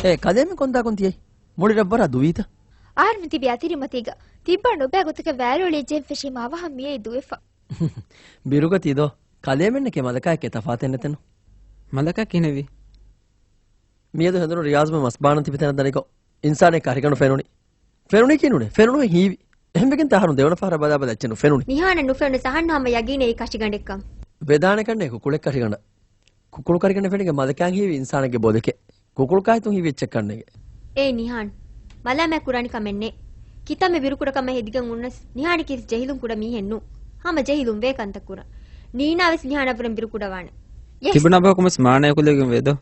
އޭ، ކަލޭމެން ކޮންތާކުން ތިޔައީ؟ މުޅި ރަށްވަރާ ދުވީތަ؟ އަހަރުމެން ތިބި އަތިރިމަތީގަ ތިއްބާ ނުބައި ގޮތަކަށް ވައިރޯޅިއެއް ޖެހިފަށީމަ އަވަހަށް މިއައީ ދުވެފަ. ބިރުގަ ތިދޯ؟ ކަލޭމެންނަކީ މަލަކާއެކޭ ތަފާތެއް ނެތެނު. މަލަކާ ކިހިނެއްވީ؟ މިއަދު ހެނދުނު ރިޔާޒު މަސްބާނަން ތިބި ތަނަށް ދަނިކޮށް، އިންސާނެއް ކަށިގަނޑު ފެނުނީ. ފެނުނީކީ ނޫނޭ. ފެނުނުހެން ހީވި. އެހެންވެގެން ތަހަރުން ދެވަނަ ފަހަރަށް ބަލާ ބަލާ އެއްޗެއް ނުފެނުނީ. ނިހާނަށް ނުފެނުނީ ސަހަން ހަމަ ޔަގީނެއް އެއީ ކަށިގަނޑެއްކަން. ވެދާނެ ކަންނޭ ކުކުޅެއް ކަށިގަނޑަށް. ކުކުޅު ކަށިގަނޑެއް ފެނިގެން މަލަކާއަށް ހީވި އިންސާނެއްގެ ބޮލެކޭ. ކުކުޅު ކާއެތުން ހީވި އެއްޗެއް ކަންނޭނގެ. އޭ ނިހާން، މަލާމާތް ކުރާނެ ކަމެއް ނެތް. ކިތަންމެ ބިރުކުޑަކަމެއް ހެދިގެން ހުންނަސް، ނިހާނެކީ ވެސް ޖެހިލުން ކުޑަ މީހެއް ނޫން. ހަމަ ޖެހިލުން ވޭ ކަންތައް ކުރަން. ނީނާ ވެސް ނިހާނާ ބުރެން ބިރުކުޑަވާނެ. ޔެސް. ތިބުނާ ބަހަކު ވެސް މާނަޔަކު ލެއްވިގެން ވޭދޯ.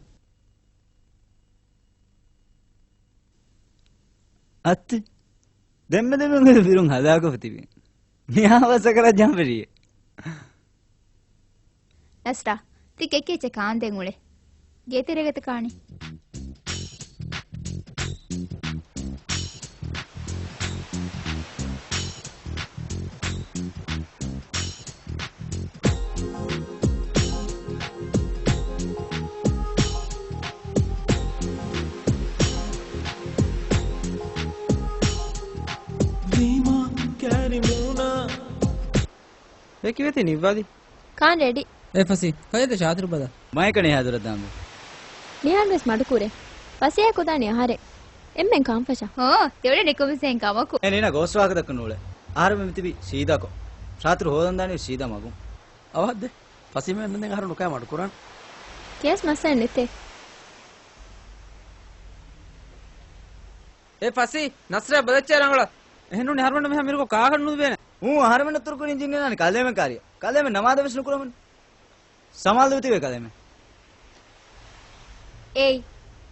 އައްތި. ދެންމެ ދެމެން ބިރުން ހަލާކު ތިބިން. މިހާ ވަސަކަރަ ޖަނބެރިއެ. ނަސްރާ، ތި ކެކޭ ޗެ ކާންދެން އުޅެ. ގޭތެރޭގަތަ ކާނީ؟ ވީމާ ކާރި މޫނާ. އެ ކިވެތި ނިއްވާލި؟ ކާން ރެޑި. އެ ފަސީ، ކަލޭދެ ޝާތިރު ބަލަ. މައިކަނި ހާދުރަ ދާންބެ. ނިހާން ވެސް މަޑުކުރޭ. ފަސޭހަ ކުދާނީ އަހަރެން. އެންމެން ކާންފަށާ. ހޯ، ދެވަޑަ ނިކުމެސޭން ކަމަކު. އޭ ނީނާ ގޯސް ވާހަކަ ދައްކަން ނޫޅޭ. އަހަރެމެން މިތިބީ ސީދާކޮށް. ފަރާތުރު ހޯދަން ދާނީ ސީދާ މަގުން. އަވަހަށްދޭ. ފަސީމެން ދެން އަހަރު ނުކައި މަޑުކުރަން. ކޭސް މައްސަލަ ނެތޭ. އޭ ފަސީ، ނަސްރާ ބަލައްޗާ ރަނގަޅަށް. އެހެންނޫން އަހަރުމެންނަށް މިހާ މިރުކޮށް ކާކަށް ނުލިބޭނެ. އޫ، އަހަރުމެންނަށް ތުރުކުރިން ޖިންނިނާނެ ކަލޭމެން ކާރިއަށް. ކަލޭމެން ނަމާދަށް ވެސް ނުކުރަމުން. ސަމާލުވެތިވޭ ކަލޭމެން. އޭއް،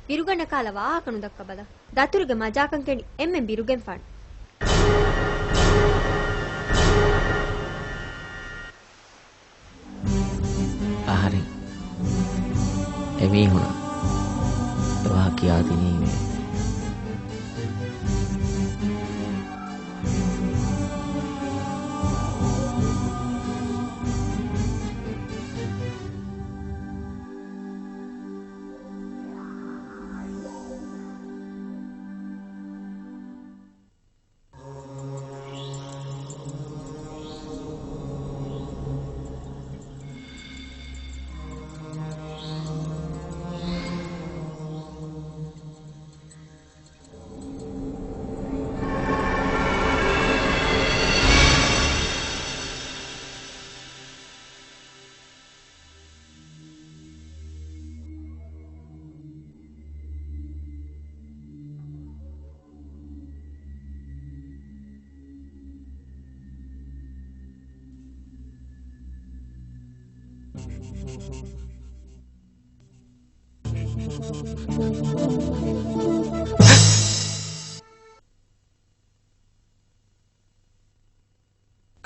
ބިރުގަންނަ ކަހަލަ ވާހަކަ ނުދައްކާ ބަލަ. ދަތުރުގެ މަޖާކަން ކެނޑި އެންމެން ބިރުގެން ފާން. އަހަރެން އެމީހުނަށް އެވާހަކަ ކިޔާދިނީމޭ.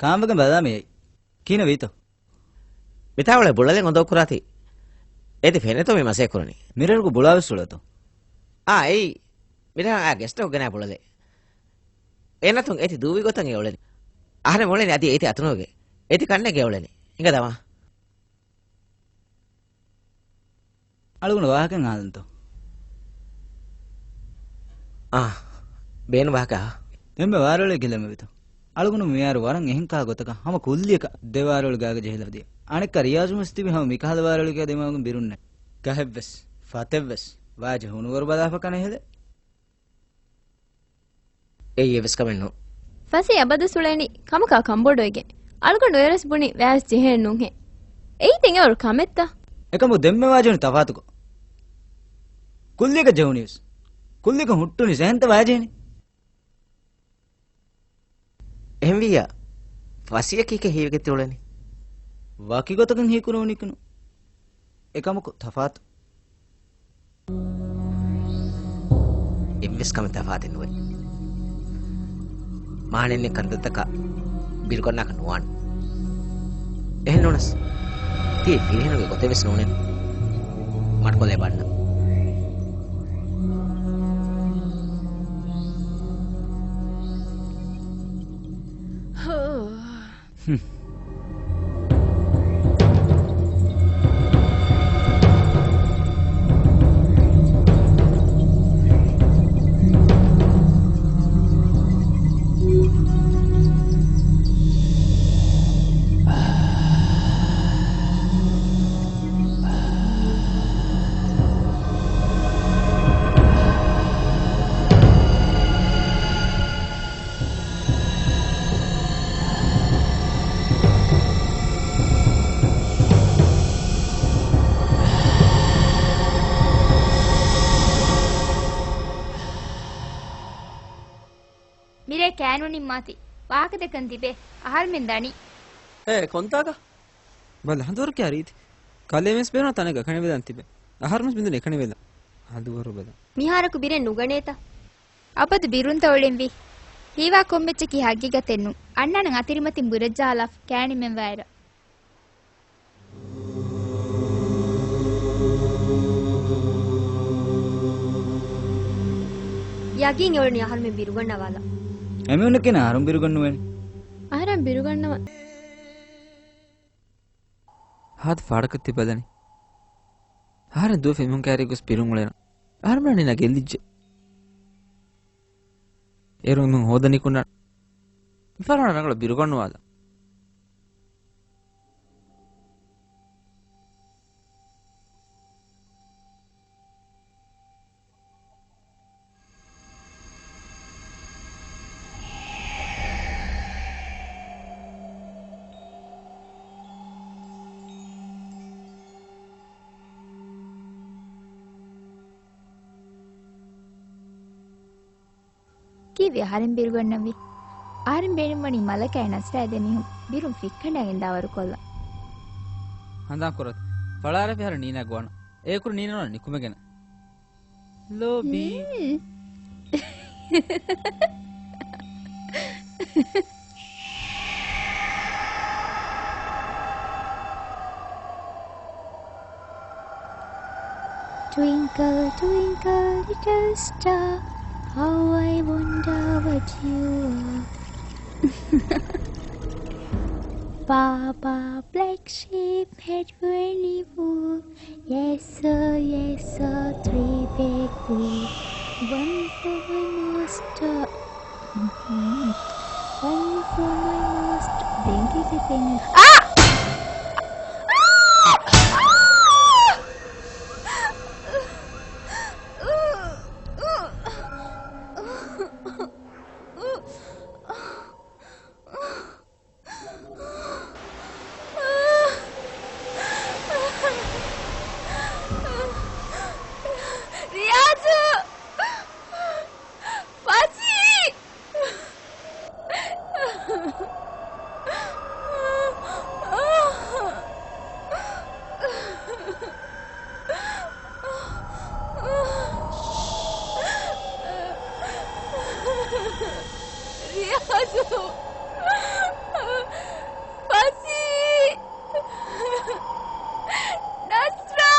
ކާންވެގެން ބަލާ މިއައީ. ކިހިނެއް ވީތޯ؟ މިތާ އުޅޭ ބުޅަލެއް އޮނދޯ ކުރާތީ. އޭތި ފެނޭތޯ މި މަސޭ ކުރަނީ؟ މިރޭރަކު ބުޅާ ވެސް އުޅޭތޯ؟ އާ، އެއީ. މިރޭ އާ ގެސްޓަކު ގެނާ ބުޅަލެއް. އޭނަތުން އޭތި ދޫވި ގޮތަށް އެ އުޅެނީ. އަހަރެން އުޅެނީ އަދި އޭތި އަތުނުގެ. އޭތި ކަންނޭގެ އުޅެނީ. އިނގަ ދަމާ. އަޅުގަނޑު ވާހަކައެއް އަހާލަންތޯ؟ އާ، ބޭނު ވާހަކަ. ދެންމެ ވާރޮޅެއް ގެލެމެވިތޯ؟ އަޅުގަނޑު މިޔާރު ވަރަށް އެހެން ކަހަލަ ގޮތަކަށް ހަމަ ކުއްލިއަކަށް ދެ ވާރޮޅި ގާގަ ޖެހިލަފަ ދިޔަ. އަނެއްކާ ރިޔާޒު ވެސް ތިބި ހަމަ މިކަހަލަ ވާރޮޅިގާ ދެމަގުން ބިރުންނެ. ގަހެއްވެސް، ފަތެއްވެސް، ވާ ޖެހުނުވަރު ބަލާފަ ކަނެ ހެލެ. އެއީ އެއްވެސް ކަމެއް ނޫން. ފަސީ އަބަދުސް އުޅެނީ ކަމަކާ ކަންބޮޑުވެގެން. އަޅުގަނޑު އޭރުވެސް ބުނި ވަޔަސް ޖެހޭނެ ނޫންހޭ. އެއީ ދެން އެވަރު ކަމެއްތަ؟ އެކަމު ދެންމެ ވާޖެހުނީ ތަފާތުކޮށް. ކުއްލިއަކަށް ޖެހުނީވެސް. ކުއްލިއަކަށް ހުއްޓުނީސް އެހެންތަ ވާޖެހެނީ؟ އެހެންވިއްޔާ، ފަސީއަކީ ކޭ ހީވެގެން ތި އުޅެނީ؟ ވަކި ގޮތަކަށް ހީކުރެވުނީކުނު. އެކަމަކު ތަފާތު. އެއްވެސް ކަމެއް ތަފާތެއް ނުވޭ. މާނައެއް ނެތް ކަންތައްތަކަށް ބިރުގަންނާކަށް ނުވާނެ. އެހެން ނޫނަސް، ތީ ފިރިހެނުގެ ގޮތެއް ވެސް ނޫނޭ. މަޑުކޮށްލައި ބަންނަ. ހުން. މިރޭ ކައިނު ނިންމާތި. ވާހަކަދެއްކަން ތިބޭ. އަހަރުމެން ދަނީ. އޭ، ކޮންތާކަށް؟ ބަލަ، ހަނދުވަރު ކިހާ ރީތި؟ ކަލޭ ވެސް ބޭނުން ތަނެއްގަ ކަނިވެލަން ތިބެ. އަހަރުމެސް ބިނދުން އެކަނިވެލަން. ހަނދުވަރު ބަލަ. މިހާރަކު ބިރެއް ނުގަނޭތަ؟ އަބަދު ބިރުންތަ އުޅެންވީ؟ ހީވާ ކޮންމެއްޗަކީ ހަގީގަތެއް ނޫން. އަންނާނަން އަތިރިމަތިން ބުރަޖާލާފަ ކައިނިމެން ވައިރަ. ޔަގީން އެއުޅެނީ އަހަރުމެން ބިރުގަންނަވާލާ. އެމީހުންނަކީ އަހަރުން ބިރުގަންނުވޭނެ. އަހަރެން ބިރުގަންނަވަން. ހާދަ ފާޑަކަށް ތި ބަލަނީ. އަހަރެން ދުވެފަ އެމީހުން ކައިރީ ގޮސް ބިރުން އުޅޭނަ. އަހަރުމެން ނިންނާ ގެއްލިއްޖެ. އޭރު އެމީހުން ހޯދަނީ ކޮންނާން؟ މިފަހަރު ރަނގަޅަށް ބިރުގަންނަވާލާ. ކީއްވެ އަހަރެން ބިރުގަންނަންވީ؟ އަހަރެން ބޭނުންވަނީ މަލަކާއި ނަސްރާއި ދެމީހުން ބިރުން ފިއްކަނޑާގެން ދާވަރުކޮށްލަން. ހަނދާން ކުރަތި. ފަޅާރާފި އަހަރެން ނީނާ ގޮވާނަން. އޭކުރު ނީނާ ނުވާނެ ނިކުމެގެން. ލޯބީ. ހުން. Twinkle, twinkle, little star, how I wonder what you are. Baa baa, black sheep, head very wool. Yes sir, yes sir, three big wool. One for my master. Mm-hmm. One for my master. ދެން ކީކޭ ދެން؟ އާ! ރިޔާޒު! ފަސީ! ރިޔާޒު! ފަސީ! ނަސްރާ!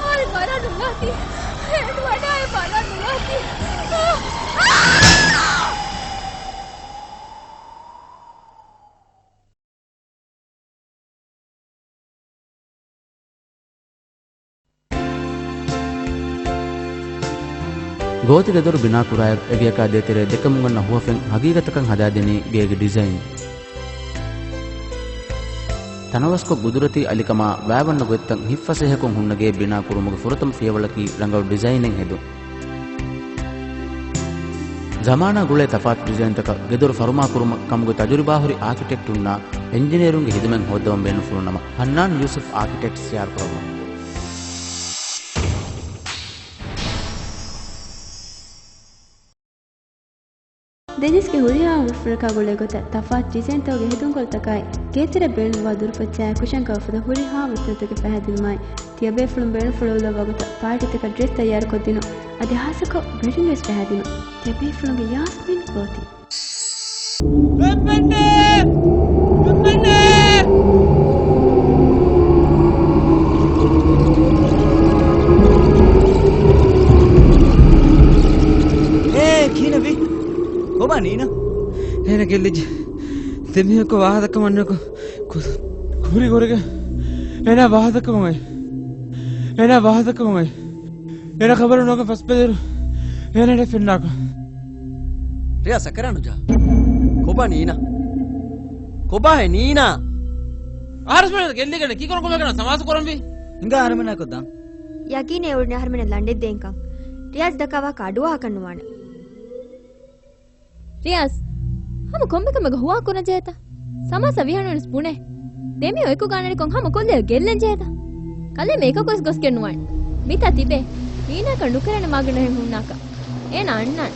އާއި ބަލަން ނުލާތީ. އެ ވަޑާއެ ބަލަން ނުލާތީ. ގޯތި ގެދޮރު ބިނާކުރާއިރު، އެގެއަކާ ދޭތެރޭ ދެކެމުން އަންނަ ހުވަފެން ހަގީގަތަކަށް ހަދާދިނީ ގޭގެ ޑިޒައިން. ތަނަވަސްކޮށް ގުދުރަތީ އަލިކަމާ ވާވަންނަ ގޮތްތައް ހިތްފަސޭހަކޮށް ހުންނަ ގޭ ބިނާކުރުމުގެ ފުރަތަމަ ފިޔަވަޅަކީ ރަނގަޅު ޑިޒައިނެއް ހެދުން. ޒަމާނާ ގުޅޭ ތަފާތު ޑިޒައިންތަކަށް ގެދޮރު ފަރުމާކުރުމަށް ކަމުގެ ތަޖުރިބާހުރި އާކިޓެކްޓުންނާ އެންޖިނިއަރުންގެ ހިދުމަތް ހޯއްދަވަން ބޭނުންފުޅުނަމަ، ހަންނާން ޔޫސުފް އާކިޓެކްޓްސް ތައްޔާރުކުރައްވަން. ދެނިސްގެ ހުރިހާ އުމުރުފުޅަކާ ގުޅޭ ގޮތަށް ތަފާތު ޑިޒައިންތަކުގެ ހެދުންކޮޅުތަކާއި، ގޭތެރެ ބޭނުންވާ ދުރުފައްޗާއާ ކުށެއްކަމަށްފަދަ ހުރިހާ މައްސަލަތަކުގެ ފަހަތްދިނުމާއި، ތިޔަބޭފުޅުން ބޭނުންފުޅު އުޅުއްވާ ގޮތަށް ޕާޓީތަކަށް ޑްރެސް ތައްޔާރުކޮށްދިނުން. އަދި ހާއްސަކޮށް ވެޑިންގ ޑްރެސް ފަހަތްދިނުން. ތިޔަބޭފުޅުންގެ ޔާސްމިން ގޯތި. އޭ، ކިހިނެއްވީ؟ ކޮބާ ނީނާ؟ އޭނަ ގެއްލިއްޖެ. ދެމީހަކު ވާހަކަ މަންނަކު ކު-، ކުރި ކުރިގެ އޭނާ ވާހަކަ މައި. އޭނާ ވާހަކަ މައި. އޭނަ ޚަބަރު ނުވަގަ ފަސްބެދިރު އޭނަ ފެންނާކަ. ރިޔާ ސަކަރާނުޖާ. ކޮބާ ނީނާ؟ ކޮބާހޭ ނީނާ؟ އަހަރެން ގެއްލިގެން ކީކުރަން ކޮމެކަނަ ސަމާސު ކުރަންވީ؟ ހިނގާ އަހަރެމެންނާ ކޮށްދާން. ޔަގީނޭ އުޅުނީ އަހަރެމެން ލަނޑެއް ދޭންކަން. ރިޔާޒް ދައްކާ ވާހަކަ އަޑުއަހާކަށް ނުވާނެ. ރިޔާޒް، ހަމަ ކޮންމެ ކަމެއްގަ ހުވާ ކުރަން ޖެހޭތަ؟ ސަމާސާ ވިހަނުނަސް ބުނޭ. ދެމީހުން އެކުގަ އަންނަނިކޮށް ހަމަ ކޮށްލިއަ ގެއްލެން ޖެހޭތަ؟ ކަލޭމެ އެކަކުވެސް ގޮސްގެން ނުވާނެ. މިތާ ތިބޭ. ނީނާކަށް ނުކެރޭނެ މާގަނޑު ހެން ހުންނާކަށް. އޭނާ އަންނާނެ.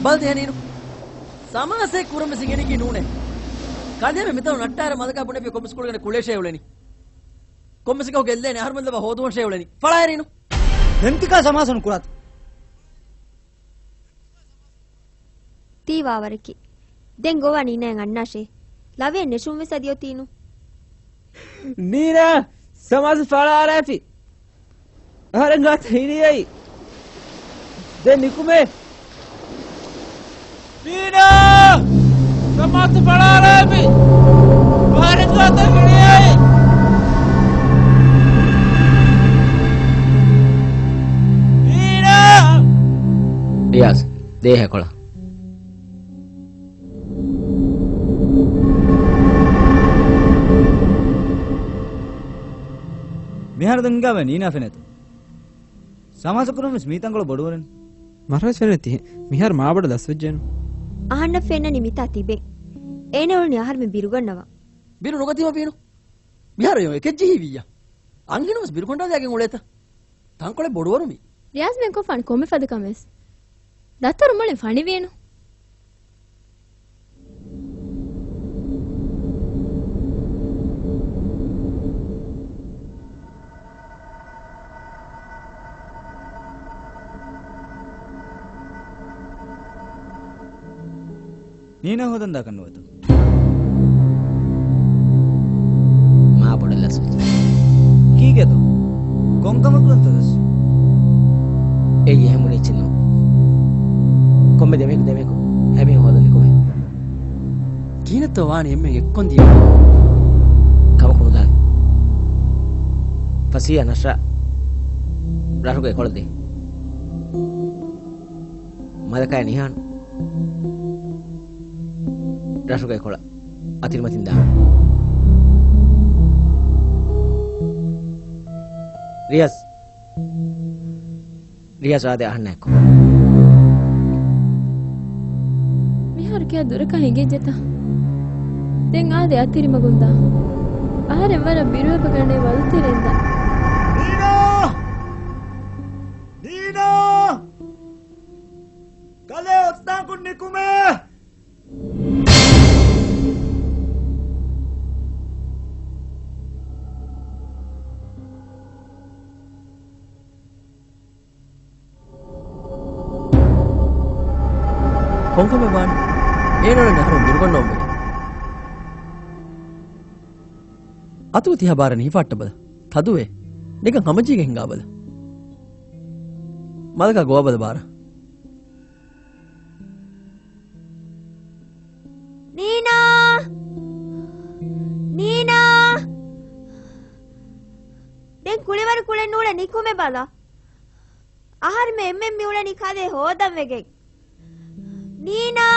ބަލަ ދިހަ ނީނު. ސަމާސެއް ކުރަން ވެސް އިނގެނީކީ ނޫނޭ. ކަލޭމެ މިތަނުން ނައްޓާއިރަށް މަލަކާ ބުނެފި ކޮންމެސް ކުޅެގެން ކުޅޭށޭ އުޅެނީ. ކޮންމެސް އެކަކު ގެއްލޭނެ އަހަރުމެން ލަވަ ހޯދުވަންށޭ އުޅެނީ. ފަޅާއެރީނު. ދެންތިކާ ސަމާސަ ނުކުރާތި. ތީ ވާވަރަކީ. ދެން ގޮވާ ނީނައަށް އަންނާށޭ. ލަވަޔަށް ނެށުން ވެސް އަދި އޮތީނު. ނީނާ! ސަމާސް ފަޅާރާފި. އަހަރެން ގާތަށް ހިނިއައީ. ދެން ނިކުމޭ. ނީނާ! ސަމާސް ފަޅާރާފި. އަހަރެން ގާތަށް ހިނިއައީ. ނީނާ! ރިޔާޒް، ދޭހަކޮޅަށް. މިހާރު ދެން ހިނގާބަ ނީނާ ފެނޭތޯ؟ ސަމާސަކުރުން ވެސް މީތަންކޮޅު ބޮޑުވަރެއް. މަރުވެސް ފެނޭ ތިހެން. މިހާރު މާބޮޑަށް ލަސްވެއްޖެނު. އަހަންނަށް ފެންނަނީ މިތާ ތިބެން. އޭނަ އުޅުނީ އަހަރުމެން ބިރުގަންނަވާ. ބިރު ނުގަތީމަ ފީނު. މިހާރު އެކެއް ޖެހި ވިއްޔާ. އަންހެނުން ވެސް ބިރު ކަނޑާލައިގެން އުޅޭތަ؟ ތަންކޮޅެއް ބޮޑުވަރު މީ. ރިޔާޒް މެން ކޮށްފާނެ ކޮންމެ ފަދަ ކަމެއް ވެސް. ދަތުރު މުޅިން ފަނިވީނު. ނީނާ ހޯދަން ދާކަށް ނުވޭތޯ؟ މާ ބޮޑަށް ލަސްވެއްޖެ. ކީކޭތޯ؟ ކޮން ކަމަކުންތޯ ލަސްވީ؟ އެއީ އެހެން ބުނި އެއްޗެއް ނޫން. ކޮންމެ ދެމީހަކު ދެމީހަކު ހަމަ ހޯދަން ނިކުމޭ. ކިހިނެއްތޯ ވާނީ އެންމެން އެއްކޮން ދިޔަ؟ ކަމަކު ނުދާނެ. ފަސީހާ ނަޝްރާ ރަށުގައި ކޮޅަށް ދޭ. މަލަކާއި ނިހާން ރަށުގައި ކޮޅަށް އަތިރިމަތިން ދާން. ރިޔާޒް. ރިޔާޒް އާދެ އަހަންނާއެކު. މިހާރު ކިހާ ދުރަކަށް އެނގިއްޖެތަ؟ ދެން އާދެ އަތިރިމަގުން ދާ. އަހަރެން ވަރަށް ބިރުވެފަ ގަނޑޭ ވަލުތެރެއިން ދާ. ނީނާ! ނީނާ! ކަލޭ އޮތްތާކުން ނިކުމޭ! ކޮންކަމެއް ވާން؟ އޭނަ އަހަރު ބިރުގަންނަވަން ވެގެން. އަތުގަ ތިހާ ބާރަށް ނިހިފަހައްޓަބަލަ. ތަދުވޭ. ނިކަން ހަމަޖީގަ ހިނގާބަލަ. މަލަކާ ގޮވާބަލަ ބާރަށް. ނީނާ! ނީނާ! ދެން ކުޅިވަރު ކުޅެން ނޫޅެ ނިކުމެ ބަލަ. އަހަރުމެން އެންމެން މިއުޅެނީ ކަލޭ ހޯދަން ވެގެން. ނީނާ!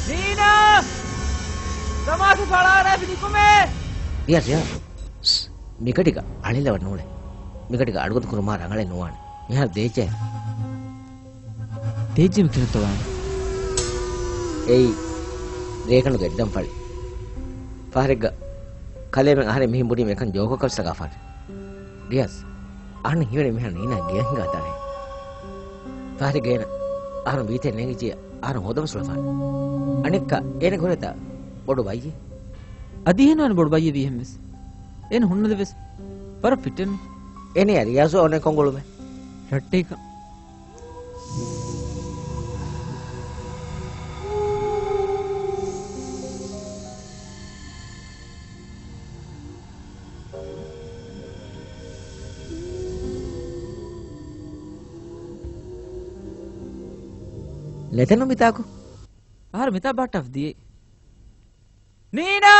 ނީނާ! ސަމާސް ފަޅާރާފި ނިކުމޭ! ރިޔާ، ރިޔާ. ސް، މިގަޑިގަ އަޅިލަވަން ނޫޅޭ. މިގަޑިގަ އަޑުގަދަ ކުރުމާ ރަނގަޅެއް ނުވާނެ. މިހާރު ދޭއްޗޭ. ދޭއްޖެ މި ކިހިނެއްތޯ ވާނެ؟ އެއީ ރޭގަނޑުގެ އެއްދަން ފަޅި. ފަހަރެއްގަ ކަލޭމެން އަހަރެން މިހެން ބުނީމަ އެކަން ޖޯކަކަށް ސަގާފާނެ. ރިޔާޒް، އަހަންނަށް ހީވަނީ މިހާރު ނީނާ ގެޔަށް ހިނގާތާނެ. ފަހަރެއްގަ އޭނަ އަހަރުން ވީތެރެއަށް ނޭނގިއްޖެޔާ އަހަރުން ހޯދަމަސް އުޅެފާނެ. އަނެއްކާ އޭނަ ހުރޭތާ ބޮޑު ބައްޔެއް. އަދި އެހެން ވާނެ ބޮޑު ބައްޔެއް ވީހެން ވެސް. އޭނަ ހުންނަލެއް ވެސް ވަރަށް ފިޓެއްނު. އޭނަޔާ ރިޔާޒު އޮންނަ ކޮން ގުޅުމެއް؟ ރައްޓޭކަ. ނެތެންނު މިތާކު. އަހަރު މިތާ ބަހައްޓާފަ ދިޔައީ. ނީނާ!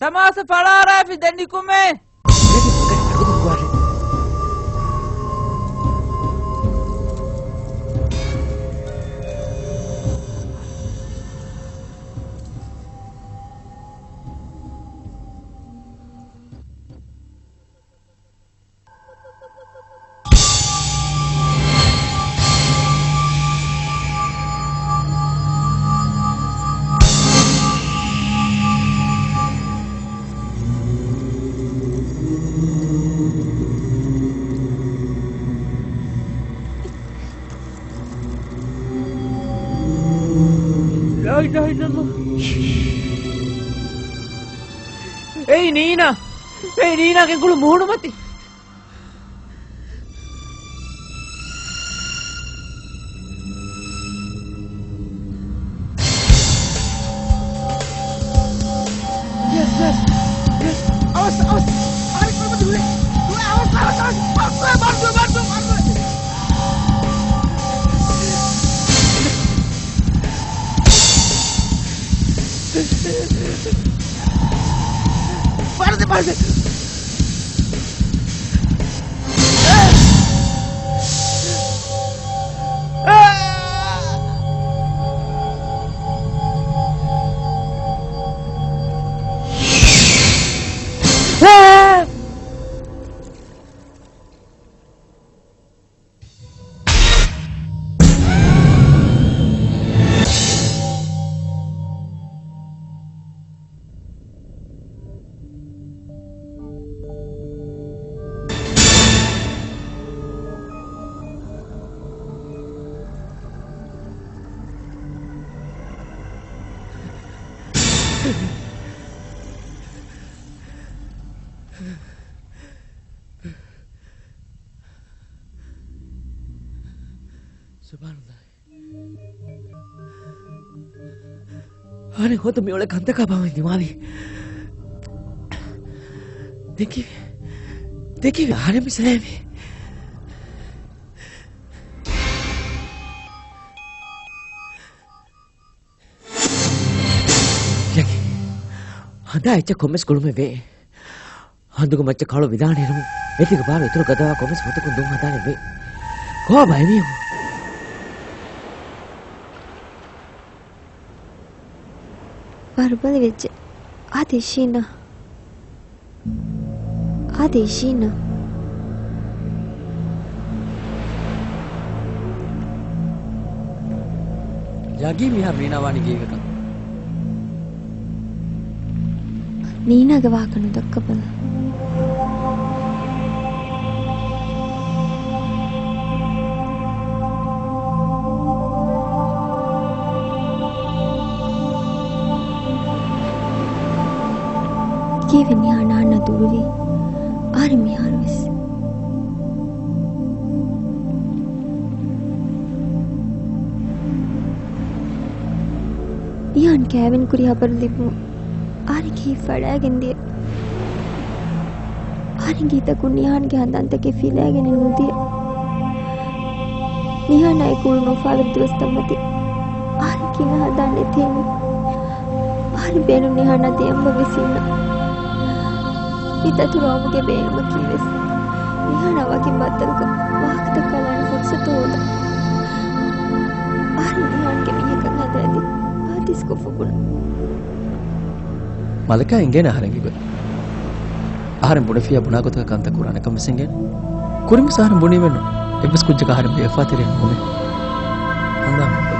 ސަމާސް ފަޅާރާފި ދެން ނިކުމޭ! އެއީ ނީނާ! އެއީ ނީނާގެ ގުޅު މޫނުމަތި! ޔެސް، ޔެސް، ޔެސް. އަވަސް، އަވަސް. އަވަސް، އަވަސް، އަވަސް. ބަންދު، ބަންދު، ބަންދު. ސުބްޙާނަﷲ. އަހަރެން ހޯދަ މިއުޅޭ ކަންތަކާ ބާވައި ދިމާވި. ދެކި، ދެކި އަހަރެން މިސްލޭވި. ޔަގީ، ހަނދާ އެއްޗެއް ކޮންމެސް ގުޅުމެއް ވޭ. ހަނދުގެ މައްޗަށް ކަޅު ވިދާނެ ނަމަ، އެތިގެ ބާރު އިތުރު ގަދަވާ ކޮންމެސް މަތަކުން ދުން ހަދާނެ ވޭ. ކޯބާ އެމީހުން؟ ވަރުބަލި ވެއްޖެ. އާދެ ޝީނާ. އާދެ ޝީނާ. ޔަގީ މިހާރު ނީނާ ވާނީ ގޭގަކަށް. ނީނާގެ ވާހަކަ ނުދައްކަބަލަ. ކީއްވެ ނިހާން އަހަންނާ ދުރުވީ؟ އަހަރެން މިހާރުވެސް. ނިހާން ކައިވެނިކުރި ހަބަރު ލިބުމުން އަހަރެންގެ ހިތް ފަޅާގެން ދިޔަ. އަހަރެންގެ ހިތަކުން ނިހާންގެ ހަނދާންތަކެއް ފިލާގެނެއް ނުދިޔަ. ނިހާނާއެކު އުޅުނު އުފާވެރި ދުވަސްތައް މަތި އަހަރެން ކިހިނެއް ހަދާނެ ތެން. އަހަރެން ބޭނުން ނިހާނާ ދެއަނބަ ވެސް އިންނަ. މި ދަތުރު އައުމުގެ ބޭނުމަކީ ވެސް ނިހާނާ ވަކިން ބައްދަލުކޮށް ވާހަކަ ދައްކާލާނެ ފުރުސަތު ހޯދަން. އަހަރެން ނިހާންގެ މީހަކަށް ހަދައިދިން އާދިސްކޮށްފަ ބުނަން. މަލަކާ އެނގޭނެ އަހަރެންގެ ގޮތް. އަހަރެން ބުނެފިއްޔާ ބުނާ ގޮތަކަށް ކަންތައް ކުރާނެ ކަން ވެސް އެނގޭނެ. ކުރިން ވެސް އަހަރެން ބުނީމެއްނު. އެއްވެސް ކުއްޖަކަށް އަހަރެން ބޭއްވާތެރިއެއް ނޫނޭ. ހަނދާން މަންބަ.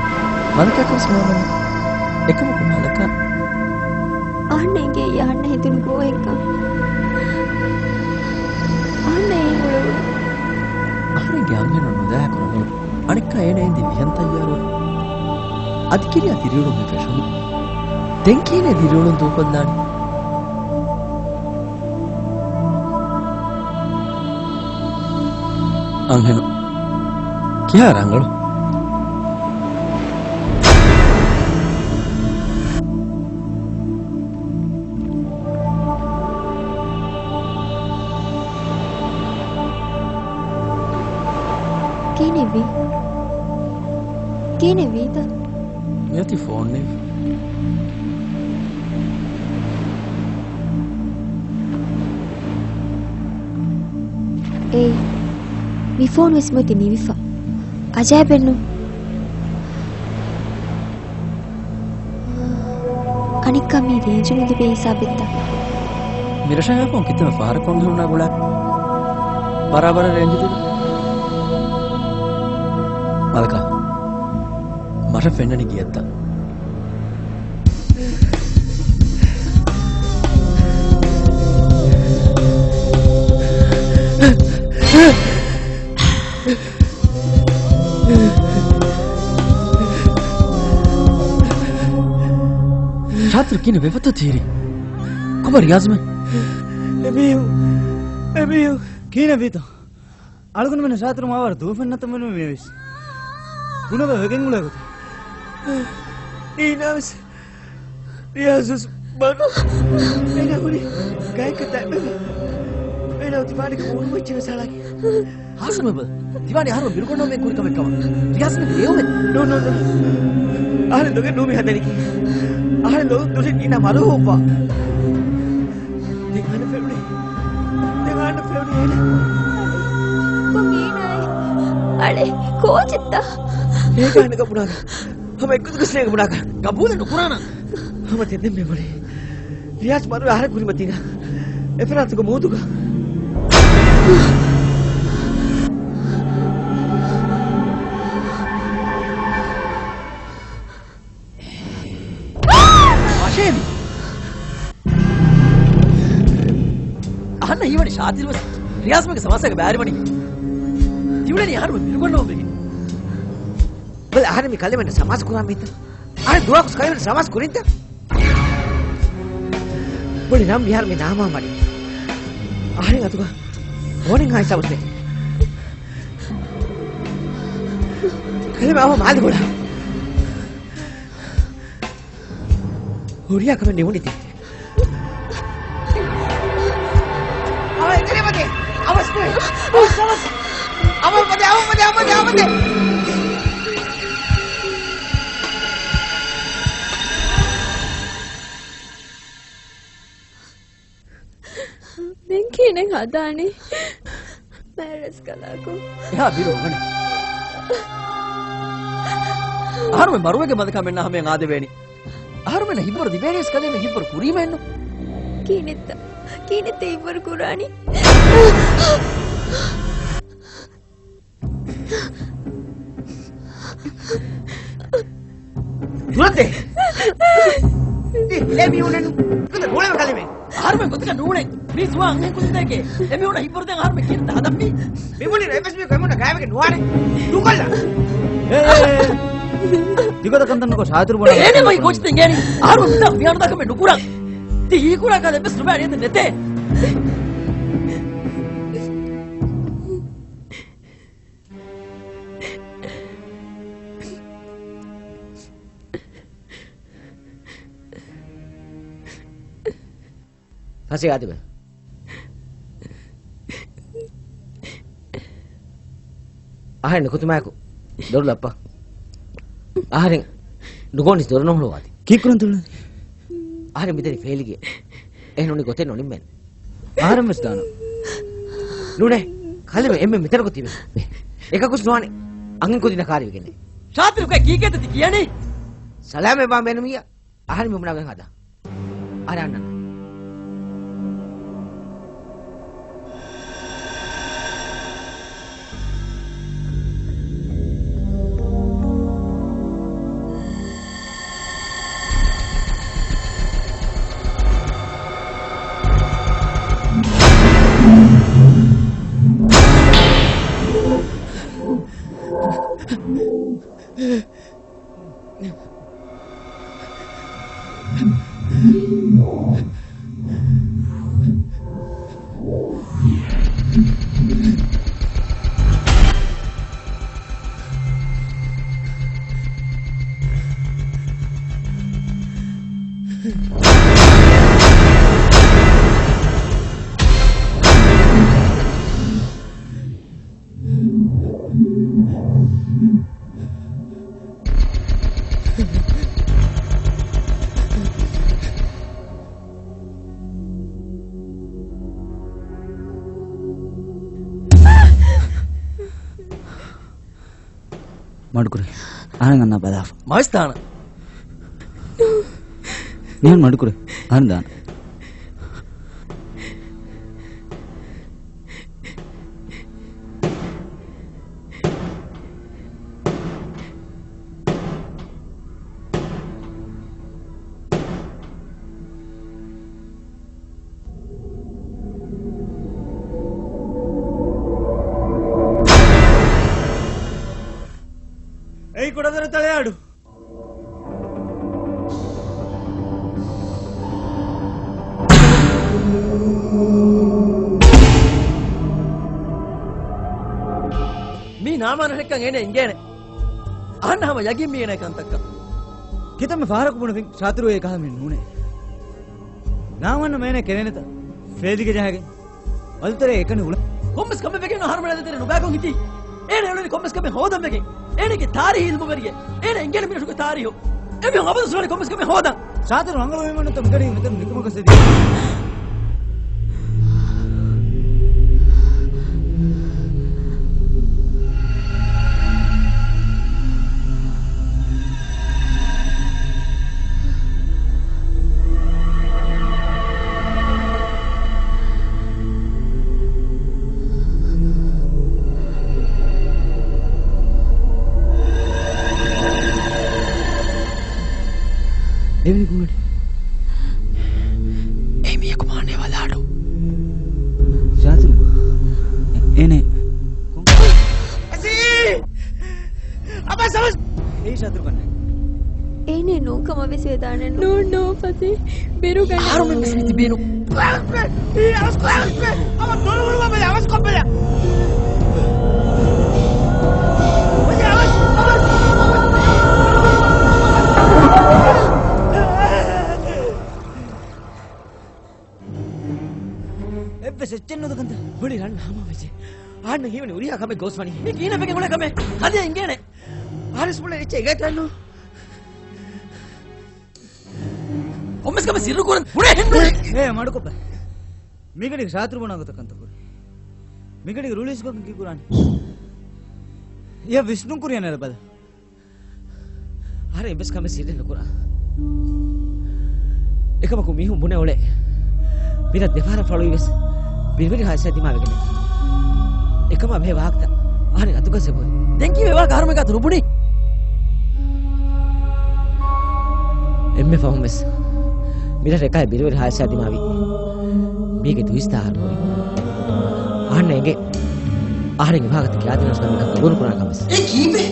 މަލަކާ ކަން ވެސް ނުވާނެ. އެކަމަކު މަލަކާ. އަހަންނަށް އެނގޭ އަހަންނަށް ހެދުނު ގޯހެއްކަން. އަހަންނަށް އެހެން އުޅެވުނު. އަހަރެންގެ އަންހެނުން ނުދާހަކު ނުހުރު. އަނެއްކާ އޭނަ އެނދި މިހެން ތައްޔާރުވެ. އަދި ކިރިޔާ ދިރިއުޅުން މި ފެށުނީ. ދެން ކިހިނެއް ދިރިއުޅުން ދޫކޮށްލާނީ؟ އަންހެނު. ކިހާ ރަނގަޅު. ކިހިނެއްވީ؟ ކިހިނެއްވީތަ؟ މިއޮތީ ފޯން ނިވި. އޭ، މި ފޯން ވެސް މިއޮތީ ނިވިފަ. އަޖައިބެއްނު؟ އަނެއްކާ މީ ރޭންޖު ނުލިބޭ ހިސާބެއްތަ؟ މިރަށަށް އައިފަހުން ކިތަންމެ ފަހަރަކު އަންހެނުންނާ ގުޅާ؟ ބަރާބަރަށް ރޭންޖު ތިބި. މަލަކާ، މަށަށް ފެންނަނީ ގެއަށްތަ؟ ޝާތިރު ކިހިނެއް ވެފަތޯ ތީރި؟ ކޮބާ ރިޔާޒުމެ؟ އެމީހު، އެމީހު. ކިހިނެއް ވީތޯ؟ އަޅުގަނޑުމެންނަށް ޝާތިރު މާވަރަށް ދޫފެންނަތަ މެނު މިވެސް. ބުނަބަ ވެގެން އުޅޭ ގޮތެއް. އީނާވެސް ރިޔާޒުސް ބަނު. އޭނާ ހުރި ގާތްގަ ދަތްވެފަ. އޭނާ ދިވާނީގެ މޫނު މައްޗަށް ވެސް އަޅައި. ހާސް ބަބަ، ދިވާނީ އަހަރު ބިރުގަނޑުމެން ކުރި ކަމެއް ކަމަށް. ރިޔާޒު މި ލިޔުމެއް. ނޯ، ނޯ، ނޯ. އަހަރެން ލޮގެ ނޫމި ހަދަނީކީ. އަހަރެން ލޮ ދުށި އިނާ މަރު ހުއްވާ. ދިވާނީ ފެޅުނީ. ކޮން އޭނާއޭ؟ އަޅެ، ކޯޗެއްތަ؟ ރޭގާ އޭނަގަ ބުނާނަ. ހަމަ އެއްގޮތަކަށް ރޭގަ ބުނާކަށް. ގަބޫލެއް ނުކުރާނަ. ހަމަ ތެދެއް މެ މޮޅި. ރިޔާޒް މަރުވެ އަހަރެން ކުރިމަތީގަ. އެފަރާތުގަ މޫދުގަ. ވަށޭ މީ. އަހަންނަށް ހީވަނީ ޝާތިރުވެސް ރިޔާޒްމެގެ ސަމާސާގަ ބައިވެރިވަނީ. ތިއުޅެނީ އަހަރުމެން ބިރުގަންނަވަން ވެގެން. ބަލަ އަހަރެން މި ކަލޭމެންނަށް ސަމާސް ކުރާ މީތަ؟ އަހަރެން ދުވަހަކުސް ކަލޭމެން ސަމާސް ކުރިންތަ؟ ބޮޑި ރަން މިހާރު މި ނާމާ ވަނީ. އަހަރެން އަތުގަ ވޯނިން ހާއި ސަބަސް ދޭ. ކަލޭމެން އަވަ މާލި ބޮޑާ. ހުރިހާ ކަމެއް ނިމުނީތީ. އަވަ އެކަނި މަތި. އަވަސް ނުވޭ. އަވަސް، އަވަސް. އަވަ މަތި، އަވަ މަތި، އަވަ މަތި، އަވަ މަތި. މެން ކިހިނެއް ހަދާނީ؟ މޭރެސް ކަލާކު. އެހާ ބިރު އޮނގަނެ. އަހަރުމެން މަރުވެގެން މަދަކާ މެންނާ ހަމަޔަށް އާދެވޭނީ. އަހަރުމެންނަށް ހިތްވަރު ލިބޭނީވެސް ކަލޭމެން ހިތްވަރު ކުރީމައެއްނު. ކިހިނެއްތަ؟ ކިހިނެއްތަ ހިތްވަރު ކުރާނީ؟ ދުރަށްދޭ. ދި، އެ މީހުންނެއްނު. ކުދަ ނޫޅެވެ ކަލޭމެން. އަހަރުމެން ގޮތަކަށް ނޫޅޭ. މީ ޒުވާން އަންހެން ކުދިންތަކެކޭ. އެމީހުންނަށް ހިތްވަރުދޭން އަހަރުމެން ކިހިނެއްތަ ހަދަންވީ؟ މި މުޅި ރަށްވެސް މީހަކު އެމީހުންނާ ގާތްވެގެން ނުވާނެ. ދޫކޮށްލާ. އޭ، އޭ، އޭ. ތިގޮތަށް ކަންތައް ނުކޮށް ޝާތިރު ބޮޑަށް އޭނަ މައި ކޯޗް ތެނގޭނީ. އަހަރުމެން މިތާ ވިޔާނުދާ ކަމެއް ނުކުރާ. ތި ހީކުރާ ކަލެއްވެސް ނުބައި ނިޔަތެއް ނެތޭ. ހަސި އާދެވޭ. އަހަރެން ނިކުތުމާއެކު ދޮރު ލައްޕަ. އަހަރެން ނުގޮނޑިސް ދޮރު ނުހުޅުވާތި. ކީއްކުރަން ތުޅުނީ؟ އަހަރެން މިދަނީ ފެއިލިގެ. އެހެން ނޫނީ ގޮތެއް ނުނިންމޭނެ. އަހަރެން ވެސް ދާނަ. ނޫނޭ، ކަލޭމެން އެންމެ މިތަނަކު ތިބެ. އެކަކުސް ނުވާނެ. އަނގިން ކުދިންނަށް ކާރިވެގެންނޭ. ޝާތިރު ކައި ކީކޭތަ ތި ކިޔަނީ؟ ސަލާމެއް ބާ މޭނުމިއްޔާ. އަހަރެން މި ބުނާގެން ހަދާ. އަރާނަން. މަޑުކުރޭ. އަހަރެން އަންނާ ބަލާފަ. މައިސް ދާނަ. ނިހާން މަޑުކުރޭ. އަހަރެން ދާނަ. އެއީ ކުޑަދޮރު ތަޅައަޑު. މީ ނާމާނަށެއްކަން އޭނަ އިނގޭނެ. އަހަންނަށް ހަމަ ޔަގީން މީ އޭނަ ކަންތައްކަން. ކިތަންމެ ފަހަރަކު ބުނެފިން ޝާތިރު އެކަހަލަ މީހެއް ނޫނޭ. ނާމާން މޭނެ ކެރޭނެތަ؟ ފޭދިގެ ޖަހަގެ. އަލުތެރޭ އެކަނި އުޅަ. ކޮންމެސް ކަމެއް ވެގެން އަހަރުމެން އަލުތެރޭ ނުބައިކޮށް ހިތީ. އޭނަ އެޅުނީ ކޮންމެސް ކަމެއް ހޯދަން ވެގެން. އޭނަގެ ތާރީހީ އިލްމުވެރިއެއް. އޭނަ އިނގޭނެ މީހަކުގެ ތާރީހު. އެމީހުން އަބަދު ސުރާނީ ކޮންމެސް ކަމެއް ހޯދަން. ޝާތިރު ރަނގަޅު މީހުންނަށް މިކަނީ މިތަން ނިކުމަކަށް ސެދި. އެވެނި ކޮން އަޑެއް؟ އެ މީހަކު މާނައެއް ވަލާ އަޑު. ޝާތުރު. އޭނެ. އަބަސް، އަބަސް! އޭ ޝާތުރު ކަންނޭ. އޭނެ ނޫން ކަމަށް ވެސް ވެދާނެއްނު. ނޫން، ނޫން ފަތި. ބިރުގަނެ. އަހަރުމެން ވެސް މި ތިބޭނު. އެއްވެސް އެއްޗެއް ނުދަކަންތަ؟ ބޮޑި ރަން ހަމަވެއްޖެ. އާންނަ ހީވަނީ ހުރިހާ ކަމެއް ގޯސްވަނީ. މީ ކީނަ ވެގެން އުޅޭ ކަމެއް. ހަދިޔާ އިނގޭނެ. އާރިސް ބުނެ އެއްޗެއް އެގޭތަންނު. ކޮންމެސް ކަމެއް ސިއްރު ކުރަން ބުނެ ހެންނު. އޭ މަޑުކޮށްބަ. މީގަނޑި ޝާތުރު ބުނާ ގޮތަށް ކަންތައް ކުރި. މީގަނޑި ރޫޅީސް ކޮށް ކީ ކުރާނީ. އެޔަށް ވިސްނުން ކުރިޔަށް ނެރެބަލަ. އަހަރެން އެއްވެސް ކަމެއް ސިއްރެއް ނުކުރާ. އެކަމަކު މީހުން ބުނެ އުޅޭ. މިރަށް ދެފަހަރަށް ފަޅުވީ ވެސް ބިރުވެރި ހާދިސާ ދިމާވެގެން. އެކަމާ ބެހޭ ވާހަކަތައް އަހަރެން އަތުގަ ސެބުވޭ. ދެން ކީއްވެ ވާހަކަ އަހަރުމެން ގާތު ނުބުނީ؟ އެންމެ ފަހުން ވެސް މިރަށް އެކަހަލަ ބިރުވެރި ހާދިސާ ދިމާވީ. މީގެ ދުއިސައްތަ އަހަރު ހުރި. އަހަންނަށް އެނގޭ އަހަރެން އެ ވާހަކަތައް ކިޔާދިނަސް ކަމެއް ގަބޫލު ކުރާ ކަމަސް. އެ ކީއްވެ؟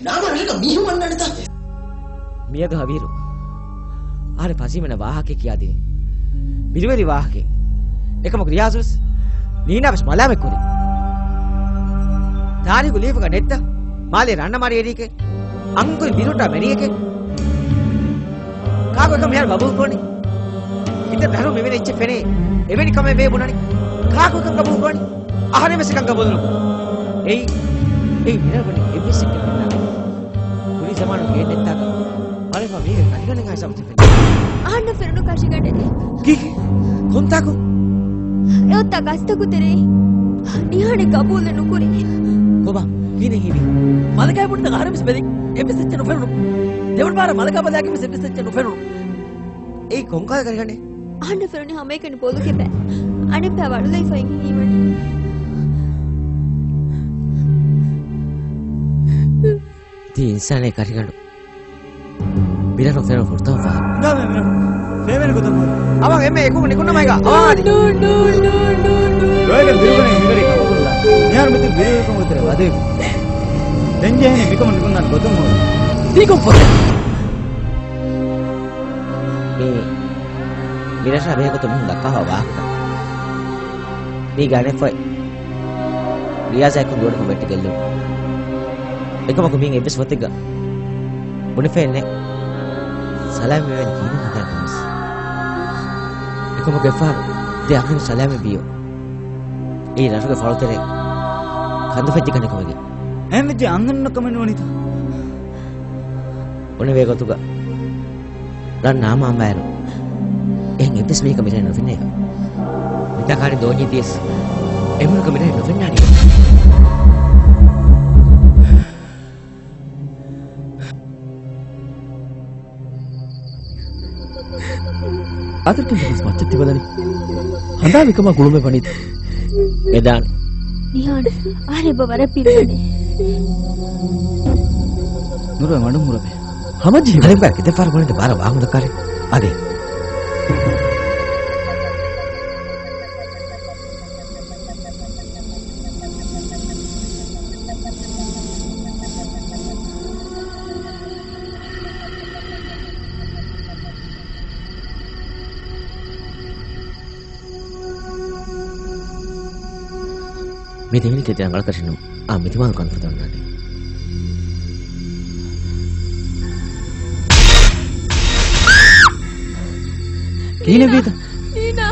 ނާމަ ރަށަކަށް މީހުން އަންނާނެތާ؟ މިއަދު ހަވީރު އަހަރެން ފަސީމެނަށް ވާހަކައެއް ކިޔާދިނީ. ބިރުވެރި ވާހަކައެއް. އެކަމަކު ރިޔާޒުވެސް ނީނާވެސް މަލާމަތްކުރި. ތާރީޚު ލިޔެފަކަ ނެތްތަ؟ މާލޭ ރަންނަ މަރި އެރީކެ. އަންގުރި ބިރުޓާ މެރިއެކެ. ކާކު އެކަމް ހިޔާރު ގަބޫލު ކުރަނީ؟ އިތަރަށް ދަށުން މިވެނި އެއްޗެއް ފެނޭ. އެވެނި ކަމެއް ވޭ ބުނަނީ. ކާކު އެކަން ގަބޫލު ކުރަނީ؟ އަހަރެން ވެސް އެކަން ގަބޫލު ނުކުރޭ. އެއީ، އެއީ މިރަށް ވަނީ އެއްވެސް އެއްޗެއް ނެތް. ކުރީ ޒަމާނުގެ އެއް ނެތްތާކަށް ބަލައިފާ މީހެއް ކަނިގަނޑެއް ހާސަމަތި ފެންނަ. އަހަންނަށް ފެނުނު ކަށިގަނޑެއް. ކީކީ؟ ކޮންތާކު؟ އެއޮތްތާ ގަސްތަކު ތެރެއިން ނިހާނެ ގަބޫލެއް ނުކުރި. ކޮބާ؟ ކީނެއް ހީވީ؟ މަލަކާ ބުނިތަ އަހަރެން ވެސް ބެލި. އެއްވެސް އެއްޗެއް ނުފެނުނު. ދެވަނަ ބާރަށް މަލަކާ ބަލާގެން ވެސް އެއްވެސް އެއްޗެއް ނުފެނުނު. އެއީ ކޮންކަހަލަ ކަނިގަނޑެއް؟ އަހަންނަށް ފެނުނީ ހަމައެކަނި ބޮލުގެ ބައި. އަނެއްބައި ވަޅުލައިފައި ހީވަނީ. ތީ އިންސާނެއް ކަށިގަނޑު. ބިރަށް ނުފެނުނު ފުރަތަމަ ފަހަރު. ހިނގާ މޭ މިރަށު. ފޭވެނި ގޮތަށް ހޯދު. އަވަ އެންމެ އެކު ނިކުންނަމައިގާ. އަވާ އަދި. ނޫން، ނޫން، ނޫން، ނޫން، ނޫން، ނޫން. ރޮއެގަން ބިރުގަނެ ހިނގަރީ ކަމަކުންލާ. މިހާރު މިތި ބިރުވެރިކަމުގެ ތެރެ ވަދެވި. ދެން ޖެހޭނެ މިކަމުން ނިކުންނާނެ ގޮތުން ހޯދު. ދީކޮށް ފޮތެއް. މި، މިރަށާ ބެހޭގޮތުން މީހުން ދައްކާފަ ވާހަކަ. މީގެ އަނެއްފައި ރިޔާޒާއެކު ދުވަޑަކު ވެއްޓި ގެއްލުން. އެކަމަކު މީން އެއްވެސް ފޮތެއްގަ ބުނެފައެއް ނެތް. ސަލާމަތް ވެވެން ކީނު ހަދާ ކަމަސް. އެކަމަކު އެއްފަހަރު ދެ އަންހެނު ސަލާމަތް ވިޔޯ. އެއީ ރަށުގެ ފަޅުތެރޭ ކަނދު ފެއްޖި ކަނިކުމެގެ. އެހެން ވެއްޖެ އަންހެނުންނަށް ކަމެއް ނުވަނީތަ؟ އުނެވޭ ގޮތުގަ ރަން ނާމާ އަނބާއިރު އެހެން އެއްވެސް މީހަކަށް މިރޭ ނުފެނޭ. މިތާ ކާރި ދޯންޏެއް ދިޔަސް އެމީހަކަށް މިރޭ ނުފެންނާނެ. އަދަރުކެން ދެން މައްޗަށް ތިބަލަނީ. ހަނދާން މިކަމާ ގުޅުމެއް ވަނީތަ؟ ވެދާނެ. ނިހާން، އާނެ އެބަ ވަރަށް ބިރުވަނީ. ނުރުވެ މަޑުން ހުރަބޭ. ހަމަޖެހި އަރެއްބާ ކިތައް ފަހަރު ބުނެދެ ބާރަށް ވާހަކަ ދައްކާރެ. އަދި. މި ދެވެނި ކެތި ރަނގަޅަކަށެއްނު. އާ، މިތިމާލު ކަންފަތަށް އޮންނާނެ. ކިހިނެއްވީތަ؟ ނީނާ.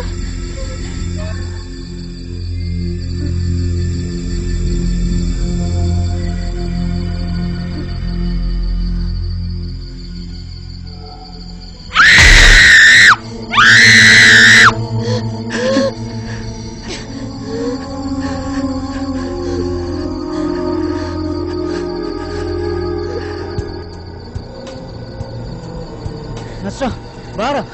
ނަސްރާ، ބާރަށް.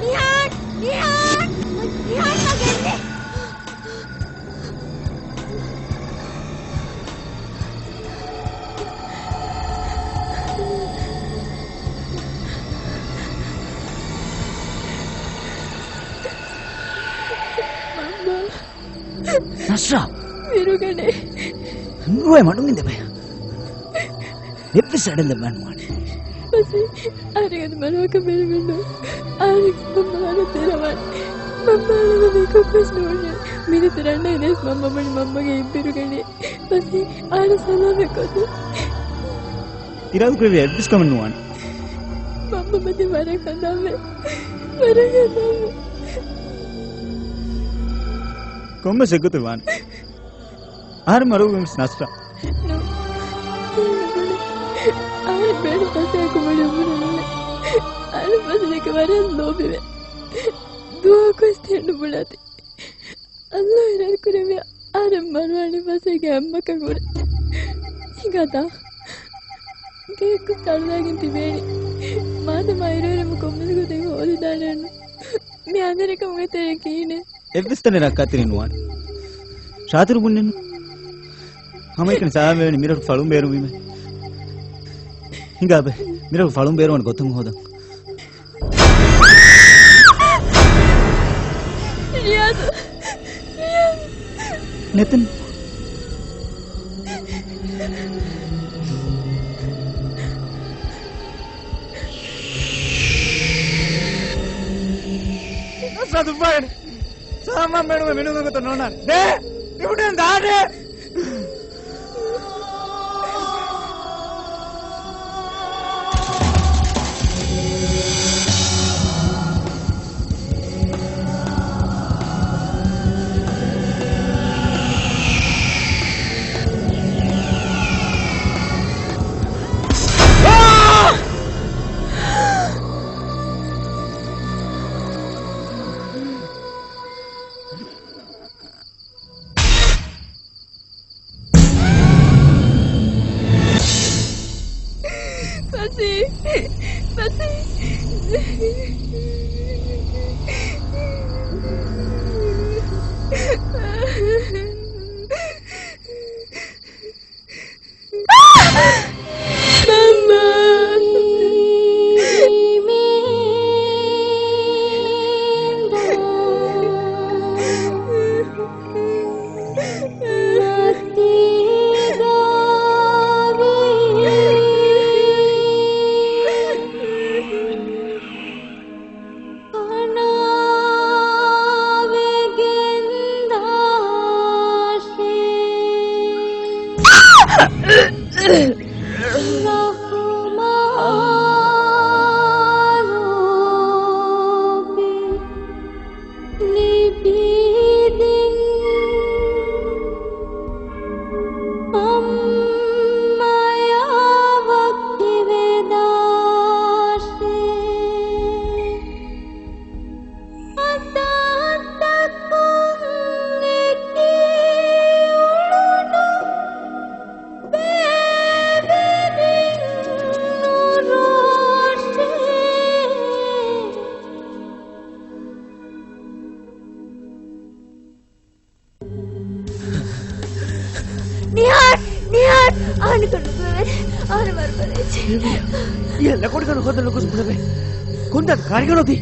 ނިހާން! ނިހާން! ނިހާން މަގެއްނެ! ނަސްރާ! ބިރުގަނޭ. ނުވެ މަޑުން އިނދެބަޔަ. އެއްވެސް އަޑެއް ލައްވާން ނުވާނެ. ބަސް އަހަރެން އަދި މަރުވާކަށް ބެލުމެއްނު. އަހަރެން މަންމަ ވަރަށް ދެރަވާނެ. މަންމަ އަޅުގަނޑު އެކަކުވެސް ނޫން. މިނެތި ރަންނަ އިނަސް މަންމަ ބަނި މަންމަގެ އިއްބިރުގަނޭ. ބަސް އަހަރެން ސަލާމަތް ކޮށްދޭ. އިރާދަ ކުރެއްވިއްޔާ އެއްވެސް ކަމެއް ނުވާނެ. މަންމަ މަތި ވަރަށް ހަނދާންވޭ. ވަރަށް ހަނދާންވޭ. ކޮންމެސް އެއްގޮތެއް ވާނެ. އަހަރެން މަރުވީމަސް ނަސްރާ. ނޫން. އަހަރެން ބޭނުން ފަސޭހަކު މުޅި އުމުރުން އުޅެ. އަހަރެން ފަސޭހައަކަށް ވަރަށް ލޯބިވޭ. ދުވަހަކުވެސް ތެރެން ނުބުނާތި. އައްލާހު އިރާދަ ކުރެއްވިއްޔާ އަހަރެން މަރުވާނީ ފަސޭހަގެ އަތްމަކަށް ހުރެ. ހިނގާތަ؟ ގެއެއްކު ތަޅުލައިގެން ތިބޭނީ. މާދަމާ އިރުއިރުމަށް ކޮންމެސް ގޮތެއް ހޯދިދާނެއްނު. މި އަނދިރިކަމުގެ ތެރެއަކީ އިނޭ. އެއްވެސް ތަނެއް ރައްކާތެރި ނުވާނެ. ޝާތިރު ބުންޏެއްނު. ހަމައެކަނި ސާމެވެނި މިރަށު ފަޅުން ބޭރުވީމެ. ހިނގާބެ، މިރަށު ފަޅުން ބޭރުވަން ގޮތުން ހޯދަން. ރިޔާޒު! ރިޔާޒު! ނެތަން. ނަސްރާ ދުއްވާގެން. ސާމާން ބޭނުމެއް މިނޫނުގެ ގޮތަށް ނޯންނާނެ. ދޭ! ތިބުނެން ދާނެ! ފަސީ! ފަސީ! ނިހާން! ނިހާން! އަހަންނަކަށް ނުކުމެވޭނެ. އަހަންނަށް ވަރުބަލައެއްޗެއް. އިޔަ ލަކޮޑިގަނޑު ހޯދަން ނުގޮސް ބުނެވޭ. ކޮންތާ ކާރިގަނޑު އޮތީ؟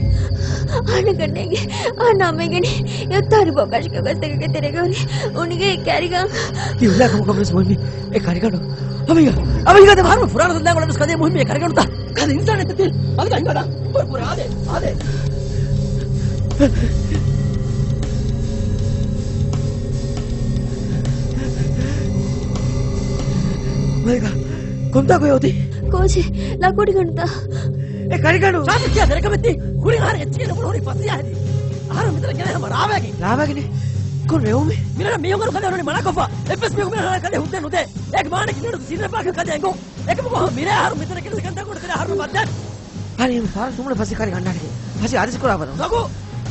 އަހަންނަކަށް ނޭނގެ. އަހަންނަށް ހަމައިގެން. އެ އޮތާ ހަރި ބޯކަށިގެ ގޮސްތަކެއްގެ ތެރޭގަ ހުރި. އުނިގެ ކާރިގަނޑު. ތި އުލާ ކަމަކަށް ވެސް މުހިންމީ އެ ކާރިގަނޑު. އަވައިގަ! އަވައިގަ! ދެ ވަހަރު ފުރާނަ ދަންނާ ގޮޅަށް ވެސް ކަލޭ މުހިންމީ އެ ކާރިގަނޑުތަ؟ ކަލޭ އިންސާނެއްތަ ތި؟ އަވައިގަ އިނގާ. ކުރެ ކުރެ އާދޭ. އާދޭ. އަވައިގަ! ކޮންތާ ކޮއެ އޮތީ؟ ކޯޗެއް ލަކޮޑިގަނޑުތަ؟ އެ ކާރިގަނޑު! ސާބިތް ކިޔާ ދެރަކަމެއް ތި؟ ކުރިން އަހަރެން އެއްޗެއް ނުބުނު ހުރީ ފަސިޔާ ހެދި. އަހަރެން މިތަނަށް ގެނައި ހަމަ ރާވައިގެން. ރާވައިގެން؟ ކޮން ރޭވުމެއް؟ މިރަށަށް މީހުން އަރު ކަލޭ ހުރީ މަނާކޮށްފަ. އެއްވެސް މީހަކު މިރަށަށް ކަލޭ ހުއްދައެއް ނުދޭ. އޭގެ މާނަ ކިހިނެއް ސީދާ ކަލޭ އެނގުން. އެކަމަކު މިރޭ އަހަރު މިތަނަށް ގެނެސް ގަންދާ ކުޑަ ތެރޭ އަހަރު ބައްދެން. ހަރީ މި ފާރު ސުމުނަ ފަސި ކާރި ގަންނާނެ. ފަސި އާދޭސް ކުރާ ބަރު. ނަގު!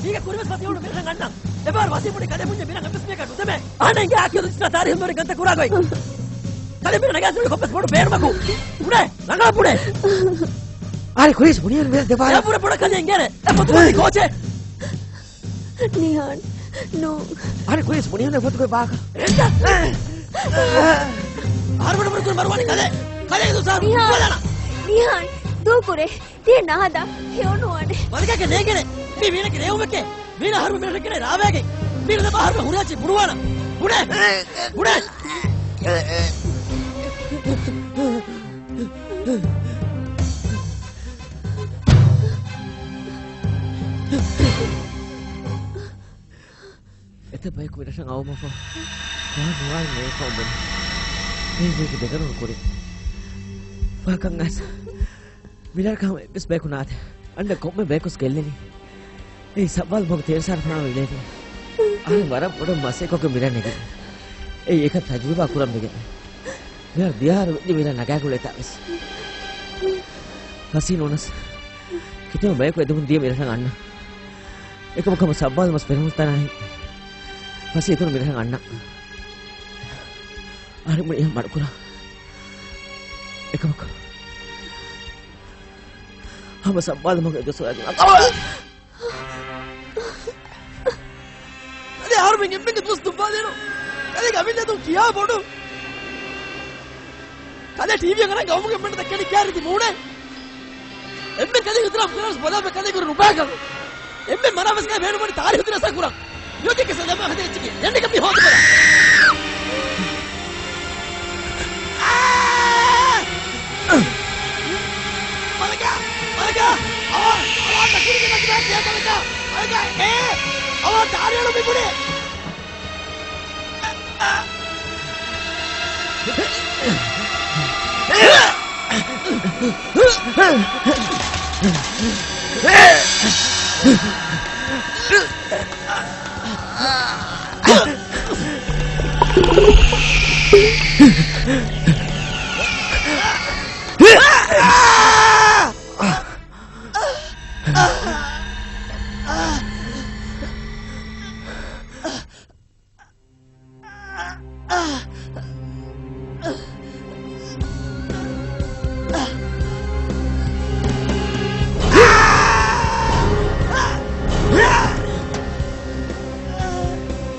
މީގެ ކުރިވެސް ފަސި ހުޅު މިރަށަށް ގަންނަ. އެބާރު ވަސީ ބުނި ކަލޭ ބުންޏެ މިރަށް އެއްވެސް މީހަކަށް ނުދެމޭ. އަހަންނަށް އިނގޭ އާކިޔަ ދުސްތާ ތާރީހުން ދޯރި ގަންތަ ކުރާ ގޮތް. ކަލޭ މިރަށް ނަގާ ސުނި ކޮންމެސް ބޮޑު ބޭނުމަކު. ބުނޭ، ރަނގަޅަށް ބުނޭ. އަރެ ކުރިސް ބުނި ވެ ދެބާރަ. އެ ބުރެ ބޮޑަށް ކަލޭ އިނގޭނެ. އެ ފޮތު ކޯޗެ. ނިހާން، ނޫން. އަރެ ކުރިސް ބުނި ވެ ފޮތު ބާކަ. އެންތަ؟ އަހަރު ބޮޑު ބޮޑު ކުރި މަރުވާނެ ކަލޭ. ކަލޭ ދުސާ. ނިހާން. ނިހާން، ދޫކުރޭ. ތިޔަ ނާދާ ހެޔޮނުވާނެ. ވަރަކަކެ ނޭނގެނެ. މީ ވީނަކެ ރޭވުމެކެ. ވީނަ އަހަރު މިރަށަކެ ރާވައިގެން. މީނަ ދެ ބާހަރު ހުރިހާ ޗި ބުނުވާނަ. ބުނޭ! ބުނޭ! އެތައް ބަޔަކު މިރަށަށް އައުމަށްފަހު ވާ ނުވާ ނޭފަ ބުނެ. މީގެ ދެގަރުނު ކުރި. ވާކަން އަސް. މިރަށަކަށް ހަމަ އެއްވެސް ބަޔަކު ނާދެ. އަންނަ ކޮންމެ ބަޔަކުސް ގެއްލެނީ. އެއީ ސައްވާލު މަގު ތޭރަ ސާރަ ފަނާނު އިލޭފި. އަހަރެން ވަރަށް ބޮޑަށް މަސައްކަތްކޮށްގެން މިރަށް ނެގި. އެއީ އެކަން ތަޖުރިބާ ކުރަން ވެގެން. މިހާރު ދިޔަހާރު ވެއްޖެ މިރަށް ނަގާގުޅޭތާވެސް. ފަސީ ނޫނަސް. ކިތަންމެ ބަޔަކު އެދުމުން ދިޔަ މިރަށަށް އަންނަ. އެކަމަކު ހަމަ ސައްވާލު މަސް ފެނުނުތާނާހި. ފަސީ އިތުރު މިރަށަށް އަންނަ. އަހަރެން ބުނި އެހެން މަޑުކުރާ. އެކަމަކު ހަމަ ސައްވާލު މަގު އެއްދުވަސް ހޮވާގެން އަ-، ކަލޭ އަހަރުމެން އެންމެންގެ ދުވަސް ދުއްވާލޭނު. ކަލޭގެ އަމިއްލަ ދުން ކިޔާ ބޮޑު. ކަލޭ ޓީވީއަށް އަރާ ގައުމުގެ އެންމެންނަށް ދައްކަނީ ކިޔާ ރީތި މޫނެއް. އެންމެން ކަލޭ އިތުރަށް ކުރާނަސް ބަލާބެ ކަލޭގެ ނުބާކަން. އެންމެ މަރާވެސް ކައި ބޭނުމަނީ ތާރީހު ދިރާސާ ކުރަން. މިއޮތީ ކެސެ ދެމާ ހަދޭ އެއްޗެކޭ. ދެން ނިކަން މި ހޯދި ބަލަ. މަލަކާ! މަލަކާ! އަވާ! އަވާ ތަކުރިގެ ނަގިދާ ދޭ މަލަކާ! މަލަކާ! އޭ! އަވާ ތާރީހު މި ބުނޭ!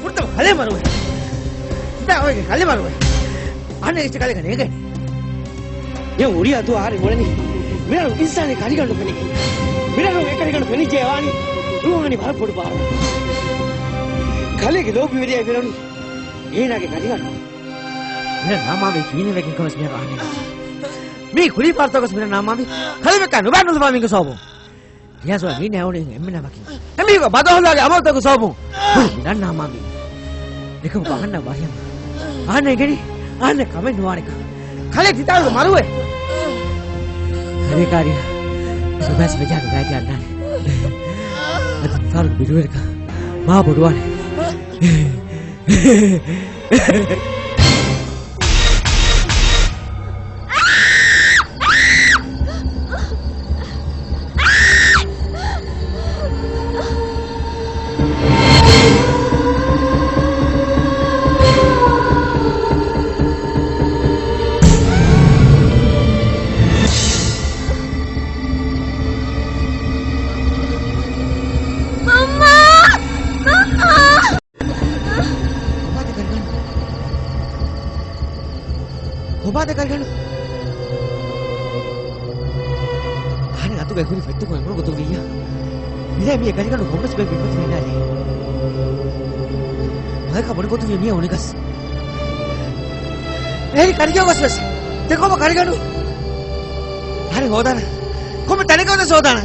ފުރަތަމަ ކަލޭ މަރުވޭ. ސިދާ އޮއެގެ ކަލޭ މަރުވޭ. އަނެއް އިސް ކަލޭގަ ނޭގެނީ. އެ ހުރިހާ ދުވަހު އަހަރެން އުޅެނީ މިރަށު އިންސާނެއް ކަރިގަނޑު ފެނިގެން. މިރަށު އެކަރިގަނޑު ފެނިއްޖެ ވާނީ ނުވާނީ ވަރަށް ބޮޑު ބާރު. ކަލޭގެ ލޯބިވެރިޔާ މިރަނު އޭނާގެ ކަރިގަނޑު. މިރަށް ނާމާވީ ކީނެވެގެން ކަމަސް މިހާރު އަހަންނަށް. މީ ކުރީ ފާރުތަކަސް މިރަށް ނާމާވީ. ކަލޭމެކާ ނުބާ ނުލުމާ މީގެ ސޯބު. ރިޔާޒު މީ ނެވުނީ އެންމެންނާ ވަކި. އެމީހުން ބަދަހުލާގެ އަމަލުތަކު ސޯބު. މިރަށް ނާމާވީ. އެކަމަކު އަހަންނަށް ވަހި އަންނަ. އަހަންނަށް އެނގެނީ އަހަންނަށް ކަމެއް ނުވާނެކަން. ކަލޭ ތިތާގެ މަރުވެ. ކަލޭ ކާރިޔާ ސުބާސް ވެޖާ ނުގާތި އަންނާނެ. އަދި ތިތާގެ ބިރުވެރިކަން މާ ބޮޑުވާނެ. މަންމާ! މަންމާ! ކޮބާތަ ކަރިގަނޑު؟ ކޮބާތަ ކަރިގަނޑު؟ އަހަން އަތުގައި ހުރި ފެއްޓުކޮށް އެނގުނު ގޮތުން ވިއްޔާ. މިރޭ މީ ކަރިގަނޑު ކޮންމެސް ބައެއް ބިންމަތި ހިނގާލީ. މަލަކާ ބުނި ގޮތުން ވިޔަ މީ އުނިގަސް. އެހެރީ ކަރިގަ ގޮސް ވެސް. ދެ ކޮބާ ކަރިގަނޑު؟ ހަރި ހޯދާނަ. ކޮންމެ ތަނެއްގަ ވެސް ހޯދާނަ.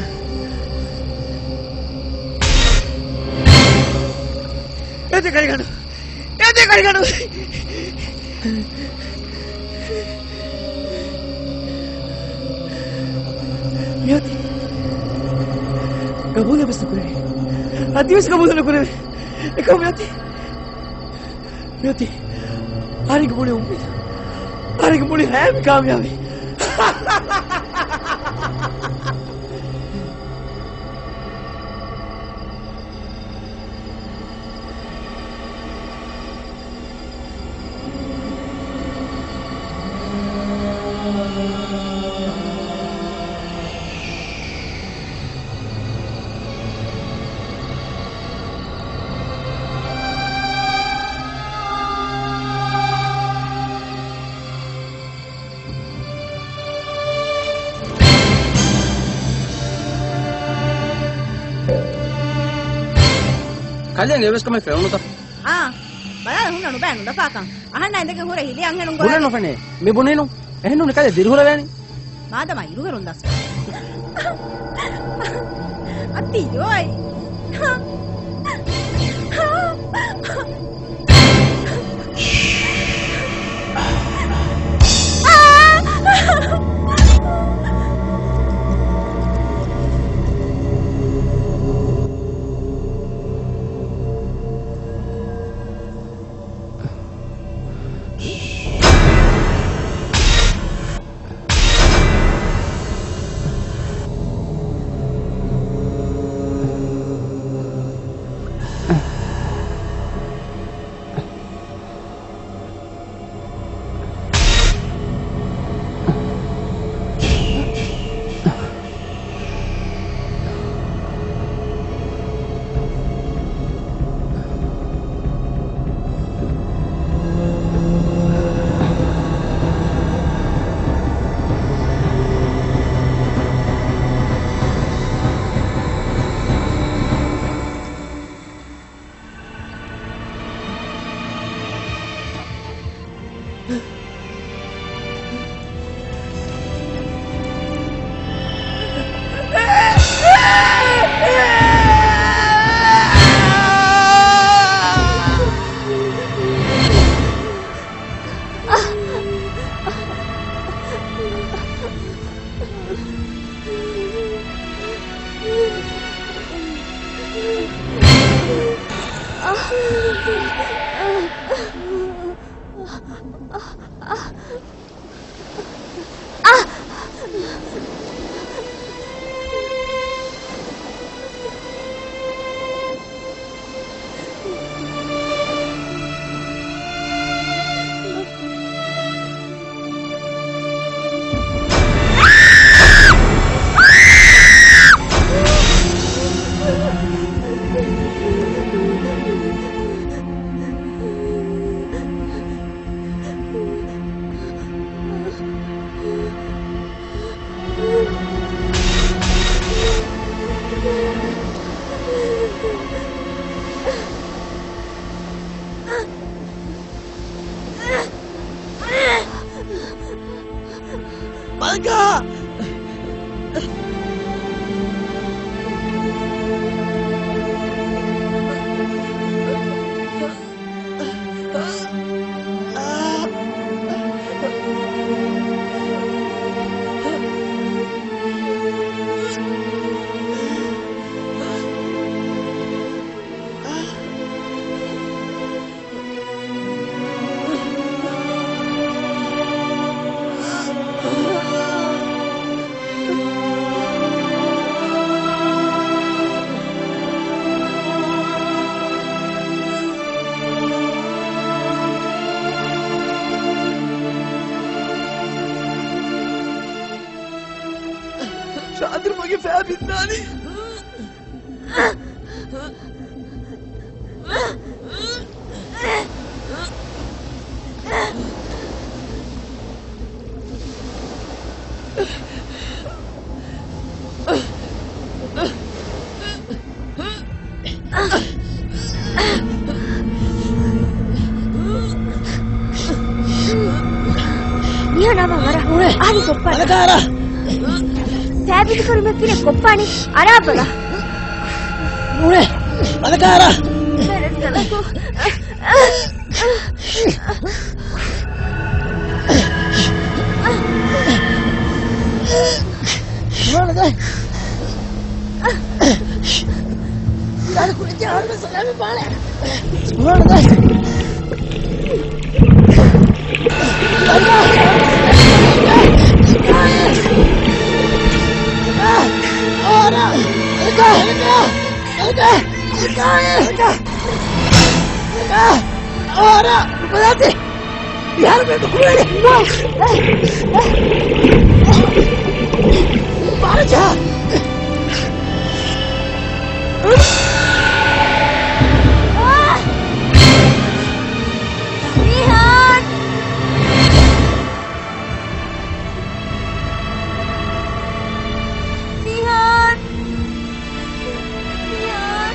އެދެ ކަރިގަނޑު. އެދެ ކަރިގަނޑު. މިއޮތީ ގަބޫލެއް ވެސް ނުކުރެވޭ. އަދިވެސް ގަބޫލެއް ނުކުރެވޭ. އެކަމު މިއޮތީ. މިއޮތީ. އަހަރެންގެ މޫނެ އުއްމީދު. އަހަރެންގެ މޫނެ ހަޔާތް ކާމިޔާބީ. އަލިއަށް އެވެސް ކަމެއް ފެނުނުތަ؟ އާ، ބަލާލަ ހުންނަ ނުބައި ނުލަފާކަން. އަހަންނާ އިނދެގެން ހުރެ ހިލި އަންހެނުން ބުނެ ގޮވަނީ. ނުފެނޭ. މި ބުނީނު. އެހެންނޫނީ ކަލޭ ދިރިހުރެވޭނީ. މާދަމާ އިރުހެރުން ދަސް. އަތިޔޯއި. ބަލަކާ! ޝާދިރު މަގެ ފައި ބިންދާނީ. މިހާ ނަމަ ވަރަށް އަހަރީ ކޮށްފާނެ. ބަލަކާރާ. ސާބިތުކުރުމެއް ފިލެއް ކޮށްފާނެ. އަރާބަލަ. ނޫނޭ. ބަލަކާރާ. ފެރެން ކަލަކު. ސުބްހާނައްލާހް. ސުބްހާނައްލާހް. އާރާ، ނުބަލާތި. މިހާރު މެދު ކުރެވޭ. ބާރަ ޖަހާ. ނިހާން! ނިހާން! ނިހާން!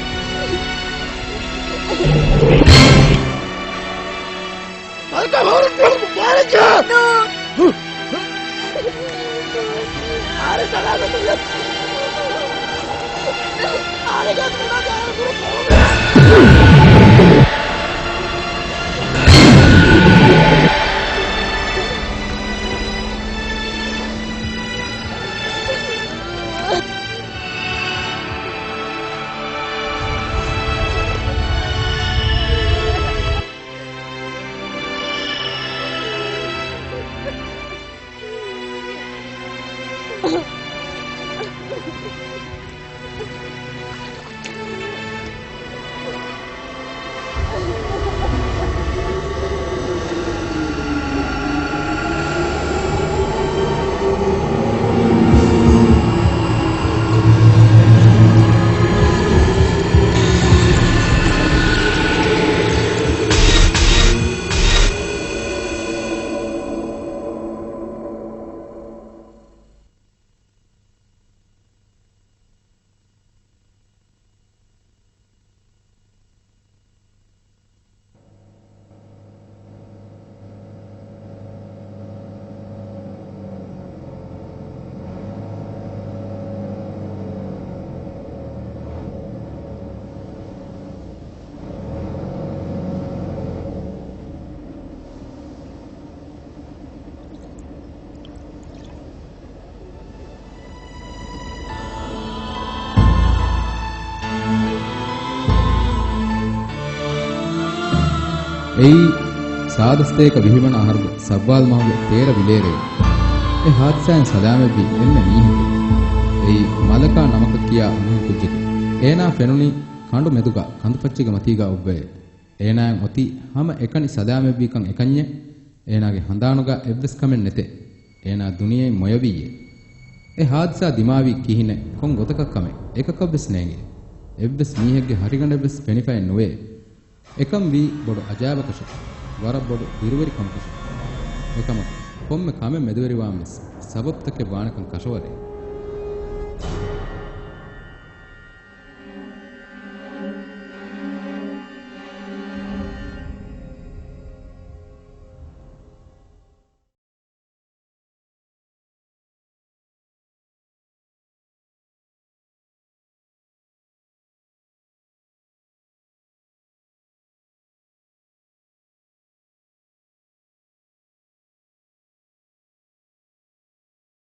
އެއީ ސާދަ ސަތޭކަ ވިހި ވަނަ އަހަރުގެ ޝައްވާލް މަހުގެ ތޭރަ ވިލޭރެއެވެ. އެ ހާދިސާއިން ސަލާމަތްވި އެންމެ މީހަކު. އެއީ މަލަކާ ނަމަކަށް ކިޔާ އަންހެން ކުއްޖެކެވެ. އޭނާ ފެނުނީ ކަނޑު މެދުގަ ކަނދުފައްޗިގެ މަތީގަ އޮއްވައެވެ. އޭނާއަށް އޮތީ ހަމަ އެކަނި ސަލާމަތްވީކަން އެކަންޏެއް. އޭނާގެ ހަނދާނުގަ އެއްވެސް ކަމެއް ނެތޭ. އޭނާ ދުނިޔެއިން މޮޔަވީއޭ. އެ ހާދިސާ ދިމާވީ ކިހިނެއް، ކޮން ގޮތަކަށް ކަމެއް، އެކަކަށްވެސް ނޭނގޭ. އެއްވެސް މީހެއްގެ ހަށިގަނޑެއްވެސް ފެނިފައެއް ނުވޭ. އެކަން ވީ ބޮޑު އަޖާއިބަކަށެވެ. ވަރަށް ބޮޑު ބިރުވެރިކަމަކަށެވެ. އެކަމަކު، ކޮންމެ ކަމެއް މެދުވެރިވާންވެސް ސަބަބުތަކެއް ވާނެކަން ކަށަވަރޭ.